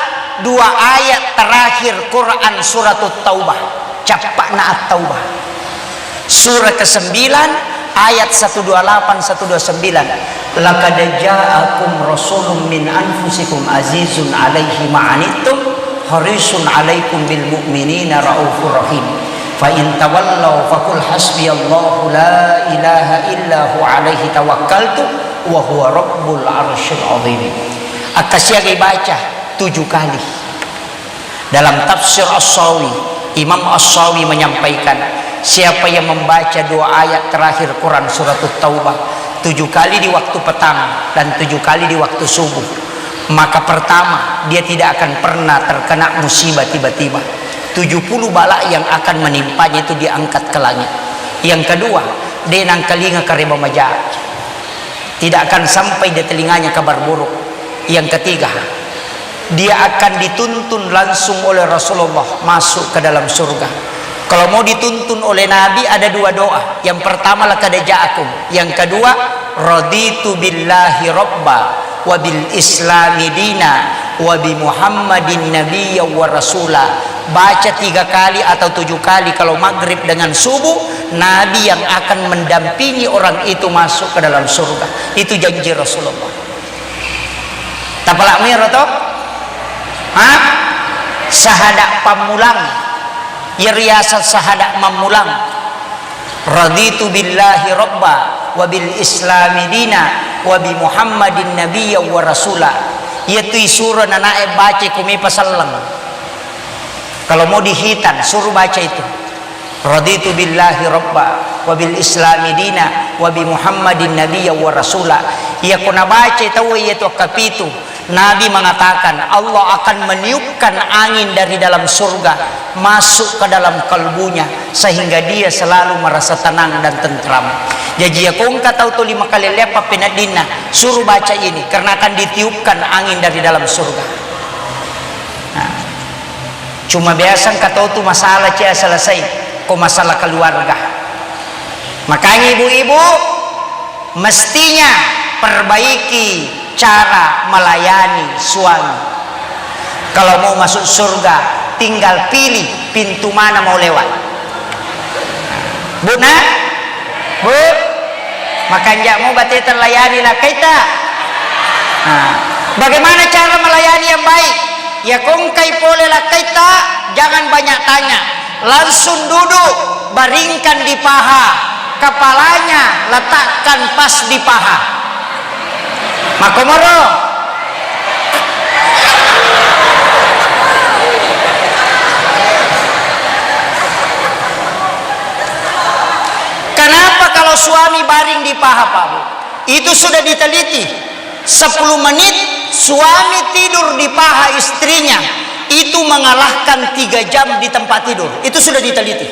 dua ayat terakhir Quran Suratut Taubah. Cappa'na At-Taubah. Surah kesembilan, ayat satu dua lapan, satu dua sembilan. "Laqad ja'akum rasulun min anfusikum azizun alaihi ma'anittum, harisun alaikum bil mu'minina raufur rahim. Fa in tawallaw faqul hasbiyallahu la ilaha illa huwa alaihi tawakkaltu wa huwa rabbul arsyil azim." Akkasiagai baca tujuh kali. Dalam tafsir As-Sawi, Imam As-Sawi menyampaikan, siapa yang membaca dua ayat terakhir Quran Suratut Taubah tujuh kali di waktu petang dan tujuh kali di waktu subuh, maka pertama, dia tidak akan pernah terkena musibah tiba-tiba. Tujuh puluh bala yang akan menimpanya itu diangkat ke langit. Yang kedua, de nangkalinga kareba maja. Tidak akan sampai di telinganya kabar buruk. Yang ketiga, dia akan dituntun langsung oleh Rasulullah masuk ke dalam surga. Kalau mau dituntun oleh Nabi, ada dua doa. Yang pertama, "Laqad ja'akum." Yang kedua, "Raditu billahi rabba wa bil islami dina wa bi Muhammadin nabiyya wa rasula." Baca tiga kali atau tujuh kali kalau maghrib dengan subuh, Nabi yang akan mendampingi orang itu masuk ke dalam surga. Itu janji Rasulullah. Tapalak miro to? Ha? Sahada pammulang. Iya riaseng sahada mammulang. "Raditu billahi rabba wa bil islami dina wa bi Muhammadin nabiyya wa rasula." Iya tu isuro nanae baca ko mepa selleng. Kalau mau dihitan, suruh baca itu. "Raditu billahi rabba wa bil islami dina wa bi Muhammadin nabiyya wa rasula." Iya ko nabaca tau iya tu kapitu, Nabi mengatakan, Allah akan meniupkan angin dari dalam surga masuk ke dalam kalbunya, sehingga dia selalu merasa tenang dan tentram. Jaji, iya ko engka tau tuli makalelleang pappeneddinna, suruh baca ini, karena akan ditiupkan angin dari dalam surga. Nah, cuma biasa engka tau tu masalah cia selesai, ko masalah keluarga. Makanya ibu-ibu, mestinya perbaiki cara melayani suami. Kalau mau masuk surga, tinggal pilih pintu mana mau lewat. Bu, nah? Bu, makanja' mo bate terlayani lakkaita. Nah, bagaimana cara melayani yang baik? Ya ko engkai pole lakkaita, jangan banyak tanya. Langsung duduk, baringkan di paha, kepalanya letakkan pas di paha. Makkomoro. Kenapa kalau suami baring di paha, Pak Bu? Itu sudah diteliti. Sepuluh menit suami tidur di paha istrinya, itu mengalahkan tiga jam di tempat tidur. Itu sudah diteliti.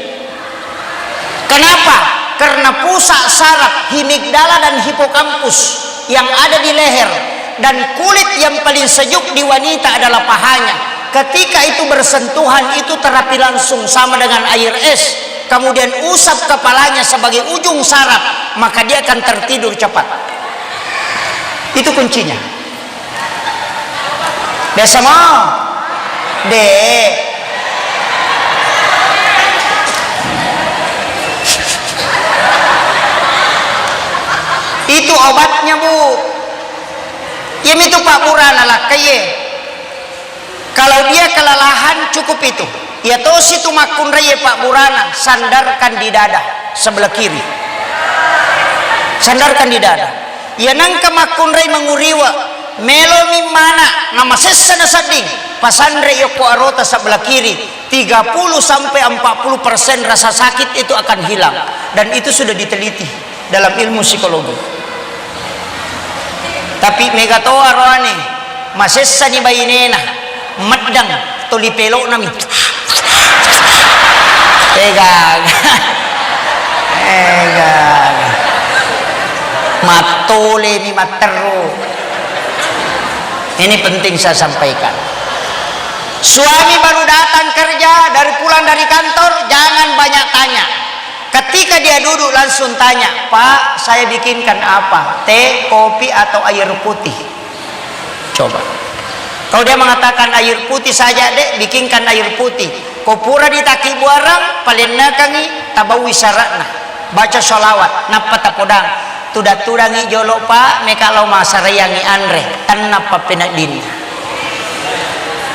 Kenapa? Karena pusat saraf, himigdala dan hipokampus yang ada di leher dan kulit yang paling sejuk di wanita adalah pahanya. Ketika itu bersentuhan, itu terapi langsung sama dengan air es. Kemudian usap kepalanya sebagai ujung saraf, maka dia akan tertidur cepat. Itu kuncinya. Biasa mo? De'. Itu obatnya, Bu. Iyami tu pabburana lakkaie. Kalau dia kelelahan, cukup itu. Iya tosi tu makkunraie pabburana, sandarkan di dada sebelah kiri. Sandarkan di dada. Iya nengka makkunrai manguriwa, melomi mana, namasessa nasedding, pasanre yokko arota sebelah kiri, tiga puluh sampai empat puluh persen rasa sakit itu akan hilang. Dan itu sudah diteliti dalam ilmu psikologi. Tapi mega to aroane, masessani bainena, meddang, toli pelo'nami. Egaga. Egaga. Mattolemi matteru. Ini penting saya sampaikan. Suami baru datang kerja, dari pulang dari kantor, jangan banyak tanya. Ketika dia duduk, langsung tanya, "Pak, saya bikinkan apa? Teh, kopi, atau air putih?" Coba. Kalau dia mengatakan, "Air putih saja, Dek, bikinkan air putih." Ko pura ditaki buarang, palennekangi, tabawi syaratna. Baca sholawat, nappa tapodang. Tudang-tudangi jolo, Pak, meka lao masaraiangi anre. Tennappa peneddinna.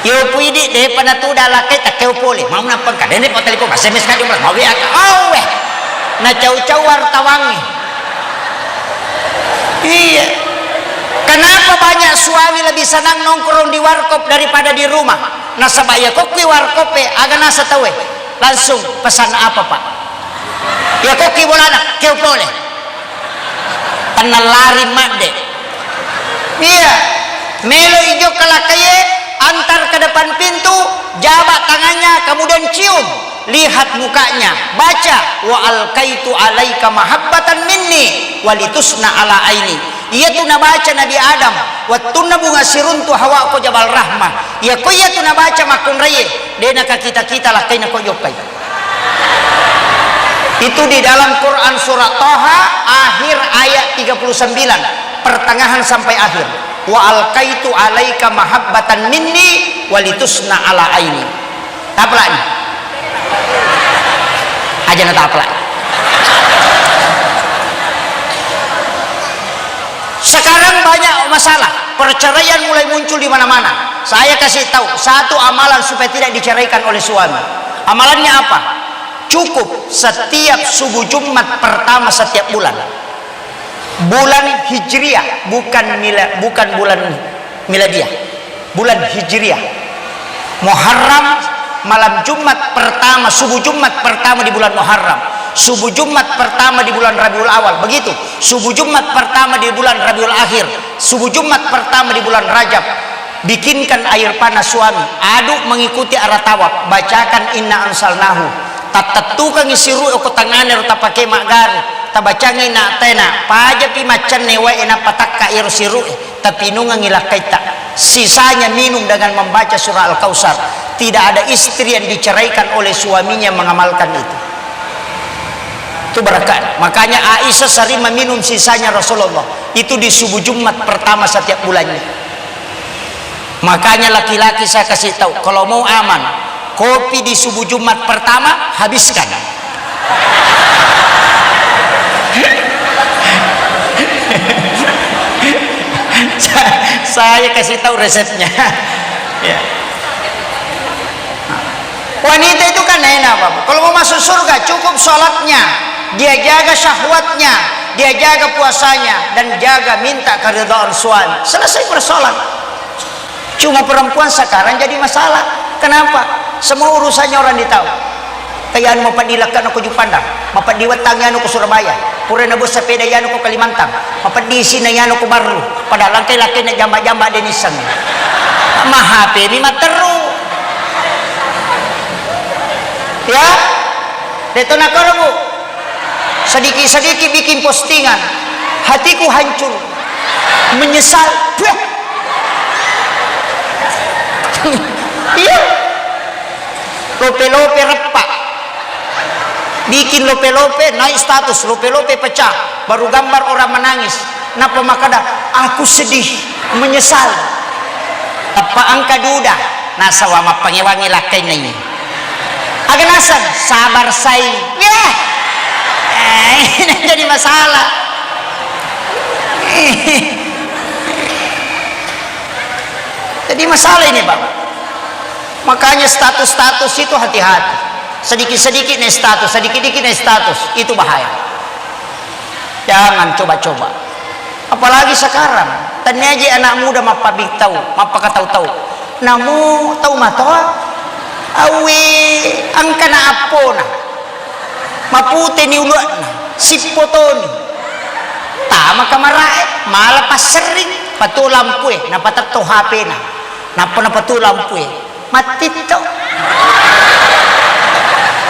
Yo puidi, depa natuda lakkai, takkeo pole. Mau nappa engka, dende pa telepon, S M S ka jumlah, mau W A ka. Oh, weh. Nacau-cau wartawangnge. Iya. Kenapa banyak suami lebih senang nongkrong di warkop daripada di rumah? Nasaba iya kokki warkop e, aga nasa tau e? Langsung pesan apa, Pak? Iya kokki bolana, keo pole. Tenna lari madde. Iya. Melo ijo kalakaye, antar ke depan pintu, jabat tangannya, kemudian cium. Lihat mukanya, baca, "Wa alqaitu alaika mahabbatan minni walitusna ala aini." Iyatu nabaca Nabi Adam wettunna bunga siruntu Hawa ko Jabal Rahmah. Iya ko iyatu nabaca makkunraie, de nakakita-kita lakkaina ko jokkai. Itu di dalam Quran surah Taha akhir ayat tiga puluh sembilan, pertengahan sampai akhir. "Wa alqaitu alaika mahabbatan minni walitusna ala aini." Tapalani. Aja na tapalani. Sekarang banyak masalah, perceraian mulai muncul di mana-mana. Saya kasih tahu satu amalan supaya tidak diceraikan oleh suami. Amalannya apa? Cukup setiap subuh Jumat pertama setiap bulan. Bulan Hijriah, bukan mila-, bukan bulan miladiah. Bulan Hijriah. Muharram, malam Jumat pertama, subuh Jumat pertama di bulan Muharram. Subuh Jumat pertama di bulan Rabiul Awal, begitu. Subuh Jumat pertama di bulan Rabiul Akhir, subuh Jumat pertama di bulan Rajab, bikinkan air panas suami, aduk mengikuti arah tawaf, bacakan inna anzalnahu. Tattettukangi siru'e ko tangngana ro tapake maggari, tabacangi inna atena, pajapi maccanne wae nappa takka ero siru'e. Tapinungengi lakkaitta. Sisanya minum dengan membaca surah Al-Kautsar. Tidak ada istri yang diceraikan oleh suaminya mengamalkan itu. Itu berkah. Makanya Aisyah sering meminum sisanya Rasulullah. Itu di subuh Jumat pertama setiap bulannya. Makanya laki-laki saya kasih tahu, kalau mau aman, kopi di subuh Jumat pertama, habiskan. Sa-, saya kasih tahu resepnya. Ya. Wanita itu kan enak, Bapak. Kalau mau masuk surga, cukup sholatnya, dia jaga syahwatnya, dia jaga puasanya, dan jaga minta keridhaan suami. Selesai persoalan. Cuma perempuan sekarang jadi masalah. Kenapa? Semua urusannya orang ditahu. Kayak anu, mapeddi lekkana ko Juppandang, mapeddi wettangngi anu ko Surabaya, pura nabuat sepeda anu ko Kalimantan, mapeddi isina anu ko Barru, padahal engkai lakkainna jamba-jamba de nisseng. Ma H P mi matteru. Ya? Deto nakoro, Bu. Sedikit-sedikit bikin postingan. Hatiku hancur. Menyesal. Puh. Iya. Lope-lope reppa. Bikin lope-lope, naik status, lope-lope pecah. Baru gambar orang menangis. Nappa makkeda, "Aku sedih, menyesal." Tappa engka duda, nasaba mappangewangi lakkainna ini. Aga naseng, sabar sai. Yah. Eh, ini jadi masalah. Jadi masalah ini, Pak. Makanya status-status itu hati-hati. Sedikit-sedikit naik status, sedikit-sedikit naik status, itu bahaya. Jangan coba-coba. Apalagi sekarang, tennia je anak muda mappabitau, mappakatau-tau. Namu tau matoa, awe, engkana appona. Maputeni uluanna, sippotoni. Tama kamarae, mala passerring, patuo lampue, napatetto H P-na. Nappa napatuo lampue. Mattitto.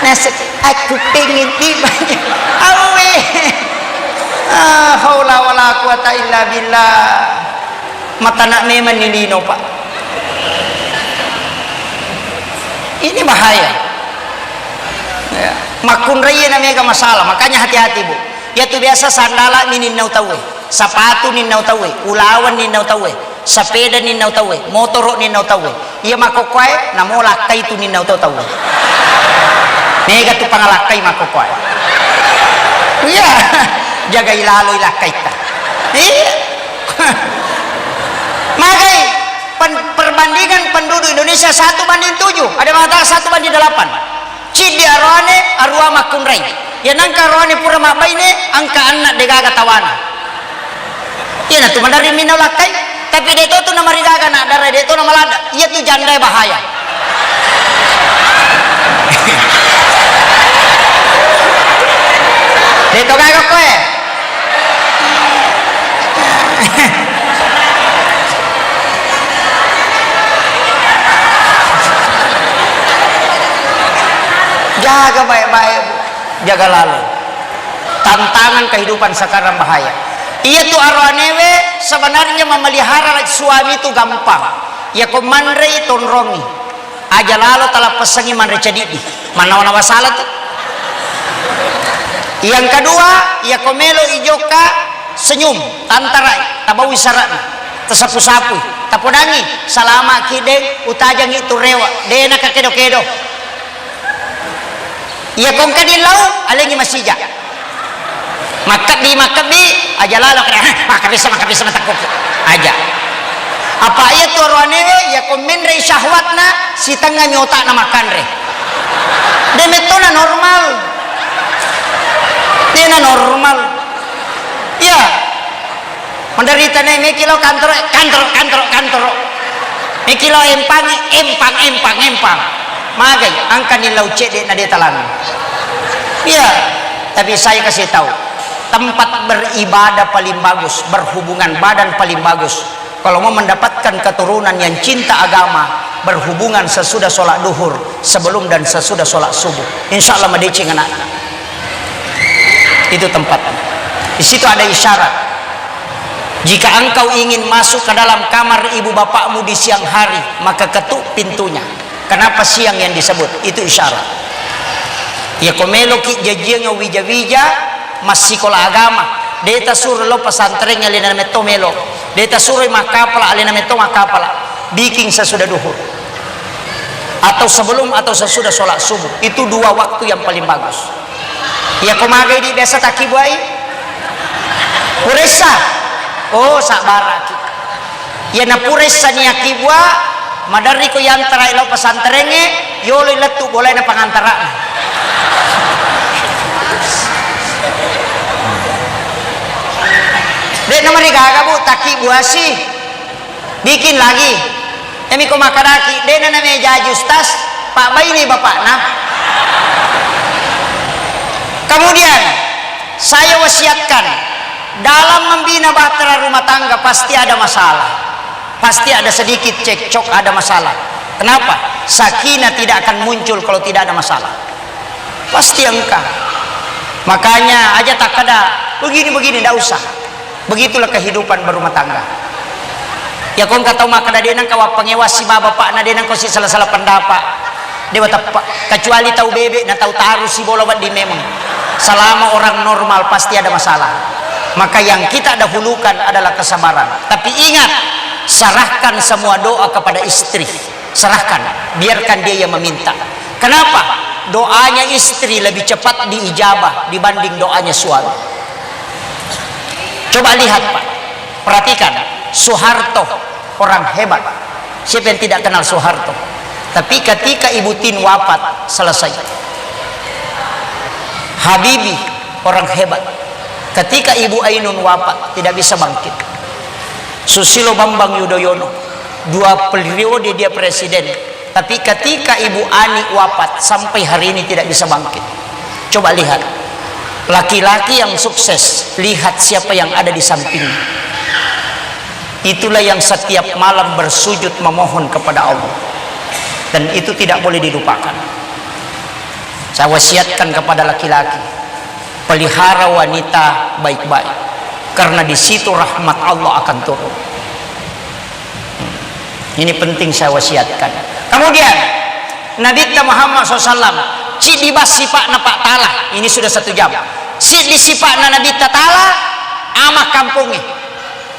Nasek, "Aku pengen dibanyak." Awe. Ah, haula wala quwata illa billah. Matana memang ni lino, Pak. Ini bahaya. Ya. Makkunrai na mega masalah, makanya hati-hati, Bu. Iya tu biasa sandala mi ninnau tauwe, sapatu ninnau tauwe, ulaweng ninnau tauwe. Sepeda ninnau tauwe, motoro ninnau tauwe. Iya makkokkoe, namo lakkai tu ninnau to tauwe. Mega tu pangalakkai makkokkoe. Iya, jagai laloi lakkaitta. Iya. Magai pen-, perbandingan penduduk Indonesia satu banding tujuh, ada mengatakan satu banding delapan. Ciddi aroane, arua makkunrai. Iya nangka aroane pura mabbaine, engka anna degaga tawana. Iyanatu maderri minna lakkai, tapi de to tu namarigaga anak dara, de to namaladda. Iya tu jandae bahaya. De to gaga koe. Jaga baik-baik, Bu. Jaga lalo. Tantangan kehidupan sekarang bahaya. Iya tu aroanewe sebenarnya memelihara suami itu gampang. Ya ko manrei tonrongi. Aja lalo talappessangi manre cedidi. Mannawa-nawa sala tu. Yang kedua, iya ko melo ijokka senyum, tantarai, tabawi sara'na, tasapu-sapui, tapodangi, salama ki deng, utajangi tu rewa, de nakakedo-kedo. Iya ko engka dillau, alengi masija. Makkebbi, makkebbi, aja lalo kada, "Hah, makkebbi sama, makkebbi sama," takkuki. Aja. Apa iya tu aroanewe, iya ko menrei syahwatna, sitengngami otakna makkanre. De mettona normal. Dena normal. Iya. Menderita ne, meki lao kantoro, kantoro, kantoro, kantoro. Meki lao empangi, empang, empang, empang. Magai, engka nillau cedde na de talang. Iya. Tapi saya kasih tahu, tempat beribadah paling bagus, berhubungan badan paling bagus. Kalau mau mendapatkan keturunan yang cinta agama, berhubungan sesudah sholat duhur, sebelum dan sesudah sholat subuh. Insya Allah madeceng anaknya. Itu tempatnya. Di situ ada isyarat. Jika engkau ingin masuk ke dalam kamar ibu bapakmu di siang hari, maka ketuk pintunya. Kenapa siang yang disebut? Itu isyarat. Ya, ko meloki jajiang wija-wija, massikola agama. De tasuro lo pesantren, alena metto melo. De tasuro makkapala, alena metto makkapala. Bikin sesudah duhur. Atau sebelum atau sesudah sholat subuh. Itu dua waktu yang paling bagus. Ya, ko magai di biasa takibuai? Puressa. Oh, sabbaraki. Iya, napura issani akkibua, maderri ko yantarai lao pesantrengnge, yoloi lettu bolaina pangantara'na. De'na marigaga, Bu, takkibuasi. Bikin lagi. Emi ko makkadaki, de'na namejaji ustaz, pabbaini bapakna. Kemudian, saya wasiatkan, dalam membina bahtera rumah tangga pasti ada masalah. Pasti ada sedikit cekcok, ada masalah. Kenapa? Sakinah tidak akan muncul kalau tidak ada masalah. Pasti engkah. Makanya aja takkeda begini-begini, ndak usah. Begitulah kehidupan berumah tangga. Ya, ko engka tau makkeda, "De nengka wappangewassi baba bapakna, de nengka si salah-salah pendapat." Dewa teppek. Kecuali tau bebek na tau tarusi bola wedding memang. Selama orang normal pasti ada masalah. Maka yang kita dahulukan adalah kesabaran. Tapi ingat, serahkan semua doa kepada istri. Serahkan, biarkan dia yang meminta. Kenapa? Doanya istri lebih cepat diijabah dibanding doanya suami. Coba lihat, Pak. Perhatikan, Soeharto orang hebat. Siapa yang tidak kenal Soeharto? Tapi ketika Ibu Tin wafat, selesai. Habibie orang hebat. Ketika Ibu Ainun wafat, tidak bisa bangkit. Susilo Bambang Yudhoyono, dua periode dia presiden. Tapi ketika Ibu Ani wafat, sampai hari ini tidak bisa bangkit. Coba lihat, laki-laki yang sukses, lihat siapa yang ada di sampingnya. Itulah yang setiap malam bersujud memohon kepada Allah. Dan itu tidak boleh dilupakan. Saya wasiatkan kepada laki-laki, pelihara wanita baik-baik. Karena di situ rahmat Allah akan turun. Ini penting saya wasiatkan. Kemudian, Nabitta Muhammad sallallahu alaihi wasallam, ciddi bang sipa'na Pak Tala. Ini sudah satu jam. Ciddi sipa'na Nabitta Tala, ama kampongnge.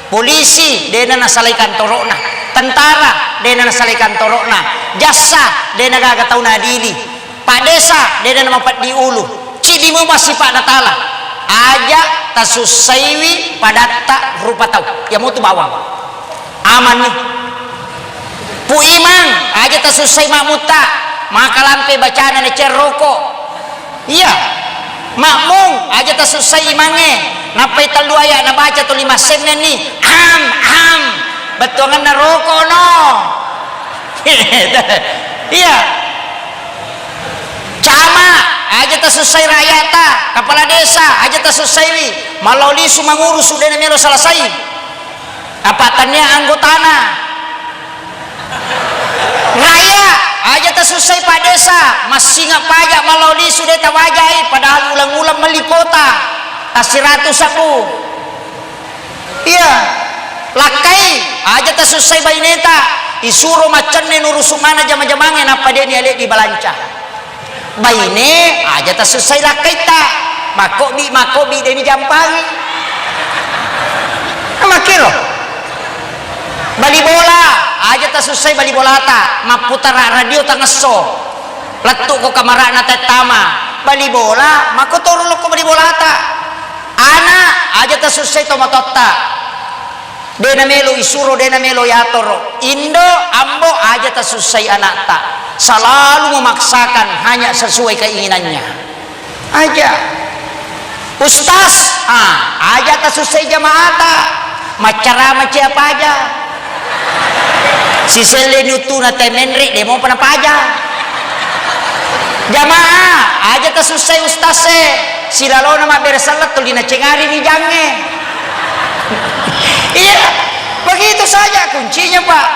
Polisi, dena nasalai kantoro'na. Tentara, dena nasalai kantoro'na. Jassa, dena gaga tau nadili. Pak Desa, dena namapeddi ulu. Ciddi memang sipa'na Tala. Aja tasussaiwi padatta rupa tau. Ya mutu bawang. Amanni. Pu Imang, aja tasussai makmutta. Maka lampe bacana na cerroko. Iya. Makmum, aja tasussai imangnge. Nappai tellu aya nabaca tuli massengngenni. Am, am. Bettuanganna roko no. Iya. Cama, aja tasussai rakyata. Kepala desa, aja tasussaiwi. Mallau lisu mangurusu, dena melo selesai. Apa tania anggotana? Raya, aja tasussai Pak Desa, massinga pajak mallau lisu de tawajai, padahal ulang-ulang melli kuota, tasiratu sabbu. Iya, lakkai, aja tasussai baineta, isuro maccenne nurusu mana jama-jamange, nappa deni ale dibalanca. Baine, aja tasussai lakkaitta. Makkobbi, makkobbi, deni jampangi. Makkiro. Bali bola, aja tasussai bali bolata. Mapputara radio tangesso. Lettu ko kamarana tettama. Bali bola, makkotoro lokko bali bolata. Ana, aja tasussai tomatoatta. De namelo isuro, de namelo yatoro. Indo, ambo, aja tasussai anakta. Selalu memaksakan hanya sesuai keinginannya. Aja. Ustaz, ah, aja tasussai jamaata. Maccarama cia paja. Siselle nuttuna temenre, de mopa napaja. Jamaah, aja tasussai ustaz e. Silalona mabbere selleng tuli nacengari ni jangnge. Iya, begitu saja kuncinya, Pak.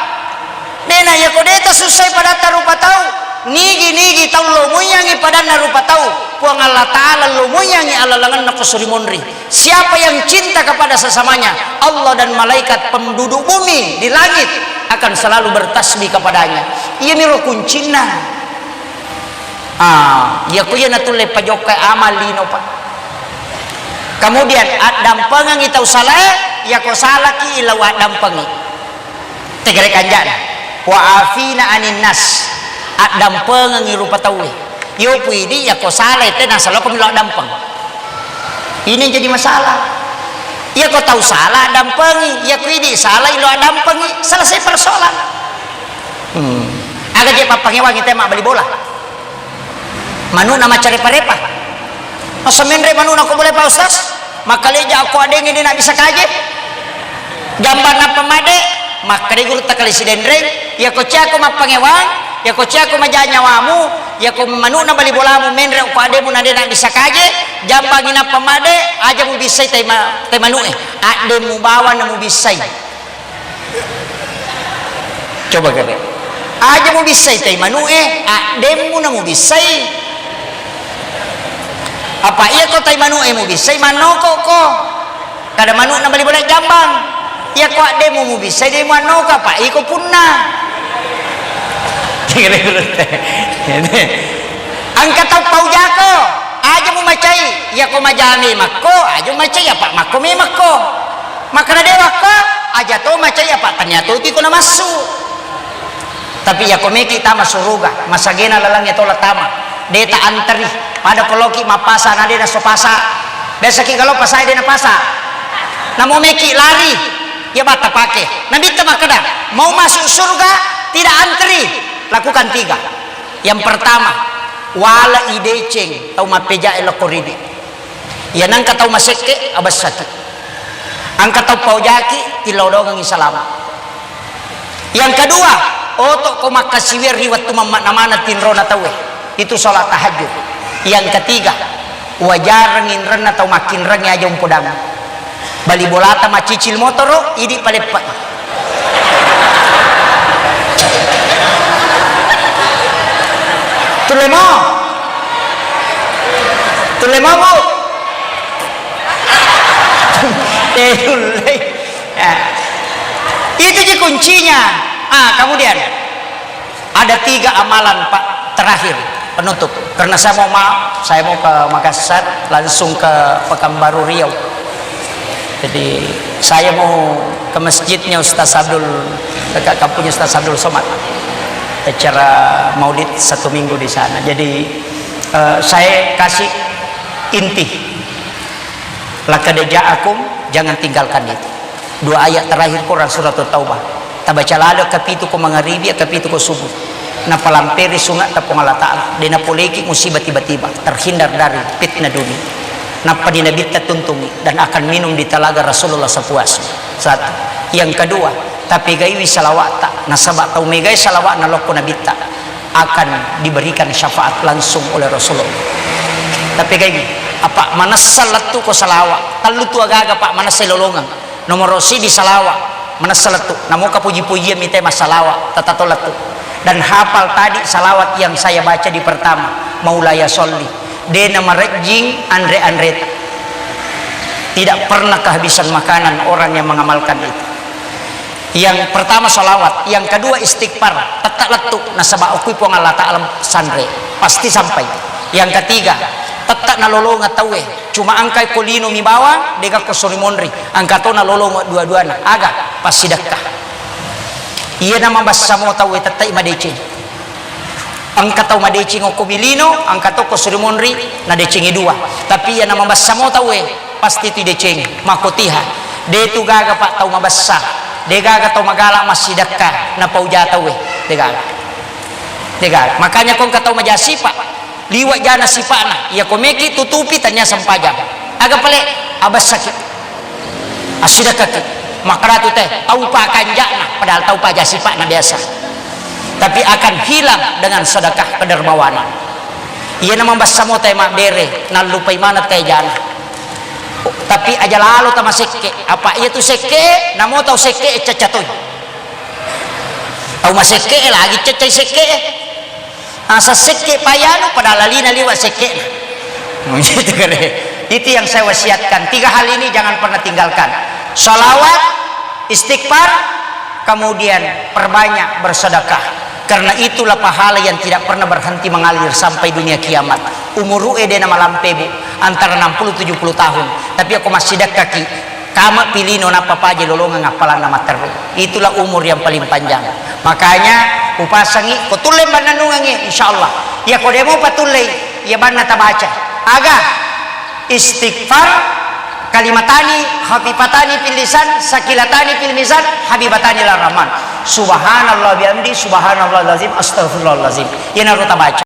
Dena, iya ko deta susai padatta rupa tau, nigi-nigi tau lomoiyangi padanna rupa tau, Puang Allah Ta'ala lomoiyangi alalangenna ko suri monri. Siapa yang cinta kepada sesamanya, Allah dan malaikat penduduk bumi di langit akan selalu bertasbih kepadanya. Iya miro kuncinna. Ah, iya ko iya natulle pajokka amal lino, Pak. Kemudian, addampengengi tau salae, iya ko salaki ila waddampengi. Tegere kanjana. Wa afina anin nas. Addampengengi rupa tauwe. Iyo pu idi, iya ko salai te nasala ko melo dampeng. Ini yang jadi masalah. Iya ko tau salah dampengi, iya ko idi salah ilo dampengi, selesai persoalan. Hmm. Aga je pappangewangi te mabbali bola. Manuna maccarepa-repa. Masa menre manuna ko boleh Pak Ustaz? Makkaleja ko adengnge de na bisa kaje. Jambang nappa made, makkeda gurutta kale Sidenreng, iya ko ciako mappangewang, iya ko ciako maja nyawamu, iya ko manu'na bali bolamu menre ko ademu na de na bisa kaje, jambangi nappa made, aja mubissai tai ma-, tai manu'e. Addemu bawang na mubissai. Coba kere. Aja mubissai tai manu'e, addemu na mubissai. Apa iya ko tai manu'e mubissai, mannoko ko. Kada manu'na bali bola jambang. Iya ko addemu mubissai, de muannoko, apa iko punna. Engka tau paujako, aja mumacai, iya ko majami makko, aja mumacai, apa makko memekko. Makkeda dewakka, aja to macai apa tania to tiko namassu. Tapi iya ko meki tama suruga, masagena lalangnge tola tama. De ta anteri, pada ko loki mappasa na de naso pasa. Biasaki galo pasa de napasa. Namo meki lari, iya batta pake. Nabitta makkeda, mau masuk surga, tidak anteri, lakukan tiga. Yang pertama, wala ideceng tau mappejae lokko ridi. Iya nengka tau masekke, abessaki. Engka tau paujaki, tillau dongengi salama. Yang kedua, oto ko makkasiwiang ri wettu mammakna maneng tinrona tauwe. Itu sholat tahajud. Yang ketiga, wajareng inrenna tau makkinrengnge aja umpodang. Bali bolata macicil motoro, idi paleppa. Tulle mo. Tulle mo, Bu. Eh, tulle. Ya. Itu ji kuncinya. Ah, kemudian ada tiga amalan, Pak, terakhir penutup. Karena saya mau maaf, saya mau ke Makassar, langsung ke Pekanbaru Riau. Jadi saya mau ke masjidnya Ustaz Abdul, dekat kampungnya Ustaz Abdul Somad. Acara maulid satu minggu di sana. Jadi eh, saya kasih inti. Laqad ja'akum, jangan tinggalkan itu. Dua ayat terakhir Quran surat Taubah. Tabaca lalo kapitu ko mangaribi, kapitu ko subuh. Napalamperi sungatta Puang Allah Ta'ala. De napoleki musibah tiba-tiba. Terhindar dari fitnah dunia. Nappa di Nabitta tuntungi dan akan minum di talaga Rasulullah sepuasnya. Satu. Yang kedua, tapegaiwi salawatta. Nasaba tau megai salawat nalokko Nabitta akan diberikan syafaat langsung oleh Rasulullah. Tapi kayak gini, apa manessa lettu ko salawa, tellu tu agaga, Pak, manessa lolongeng. Nomor sidi salawa, manessa lettu. Namoka puji-pujian mite massalawa, tatato lettu. Dan hafal tadi salawat yang saya baca di pertama, Maulaya Sholli. Dena marejjing anre-anreta. Tidak pernah kehabisan makanan orang yang mengamalkan itu. Yang pertama salawat, yang kedua istighfar, tette lettu nasaba okui Puang Allah Ta'ala sanre, pasti sampai. Yang ketiga, tette nalolongeng tauwe, cuma engkai ko lino mi bawang, dega ko sori monri, engka to nalolongeng dua-duana, aga, passidekka. Iya na mabessa mo tauwe tette madeceng. Engka tau madeceng okko mi lino, engka to ko suri monri, nadecengi dua. Tapi iya na mabessa mo tauwe, pasti tu idecengi. Makkotiha, de tu gaga, Pak, tau mabessa. De gaga tau magala massidekka, napauja tauwe. De gaga. De gaga. Makanya ko engka tau maja sipa, liwa jana sipana. Iya ko meki tutupi tania sempajang. Aga pale abessaki. Assidekkaki. Makkedatu teh, tau pakanja'na, padahal tau paja sipa'na biasa. Tapi akan hilang dengan sedekah kedermawanan. Iyana mabessa mo tae mabbere, nallupai maneng tae jana. Tapi aja lalo tamasekke, apa iya tu sekke, namo tau sekke cacca toi. Tau masekke lagi caccai sekke. Asa sekke payanu pada lalina liwa sekke. Itu kare. Itu yang saya wasiatkan. Tiga hal ini jangan pernah tinggalkan. Salawat, istighfar, kemudian perbanyak bersedekah. Karena itulah pahala yang tidak pernah berhenti mengalir sampai dunia kiamat. Umuru ede na malampe, Bu, antara enam puluh tujuh puluh tahun. Tapi aku masih dekkaki, kama pilino nappa paje lolongeng appalanna matteru. Itulah umur yang paling panjang. Makanya upasangi, ko tulle bannanungangi, insyaallah. Ya ko demo patullei, ya banna tabaca. Aga? Istighfar, kalimatani khafifatani fil lisan, sakilatani fil mizan, habibatani ila rahman. Subhanallah bihamdi, subhanallah lazim, astagfirullahalazim. Iyanaro tabaca.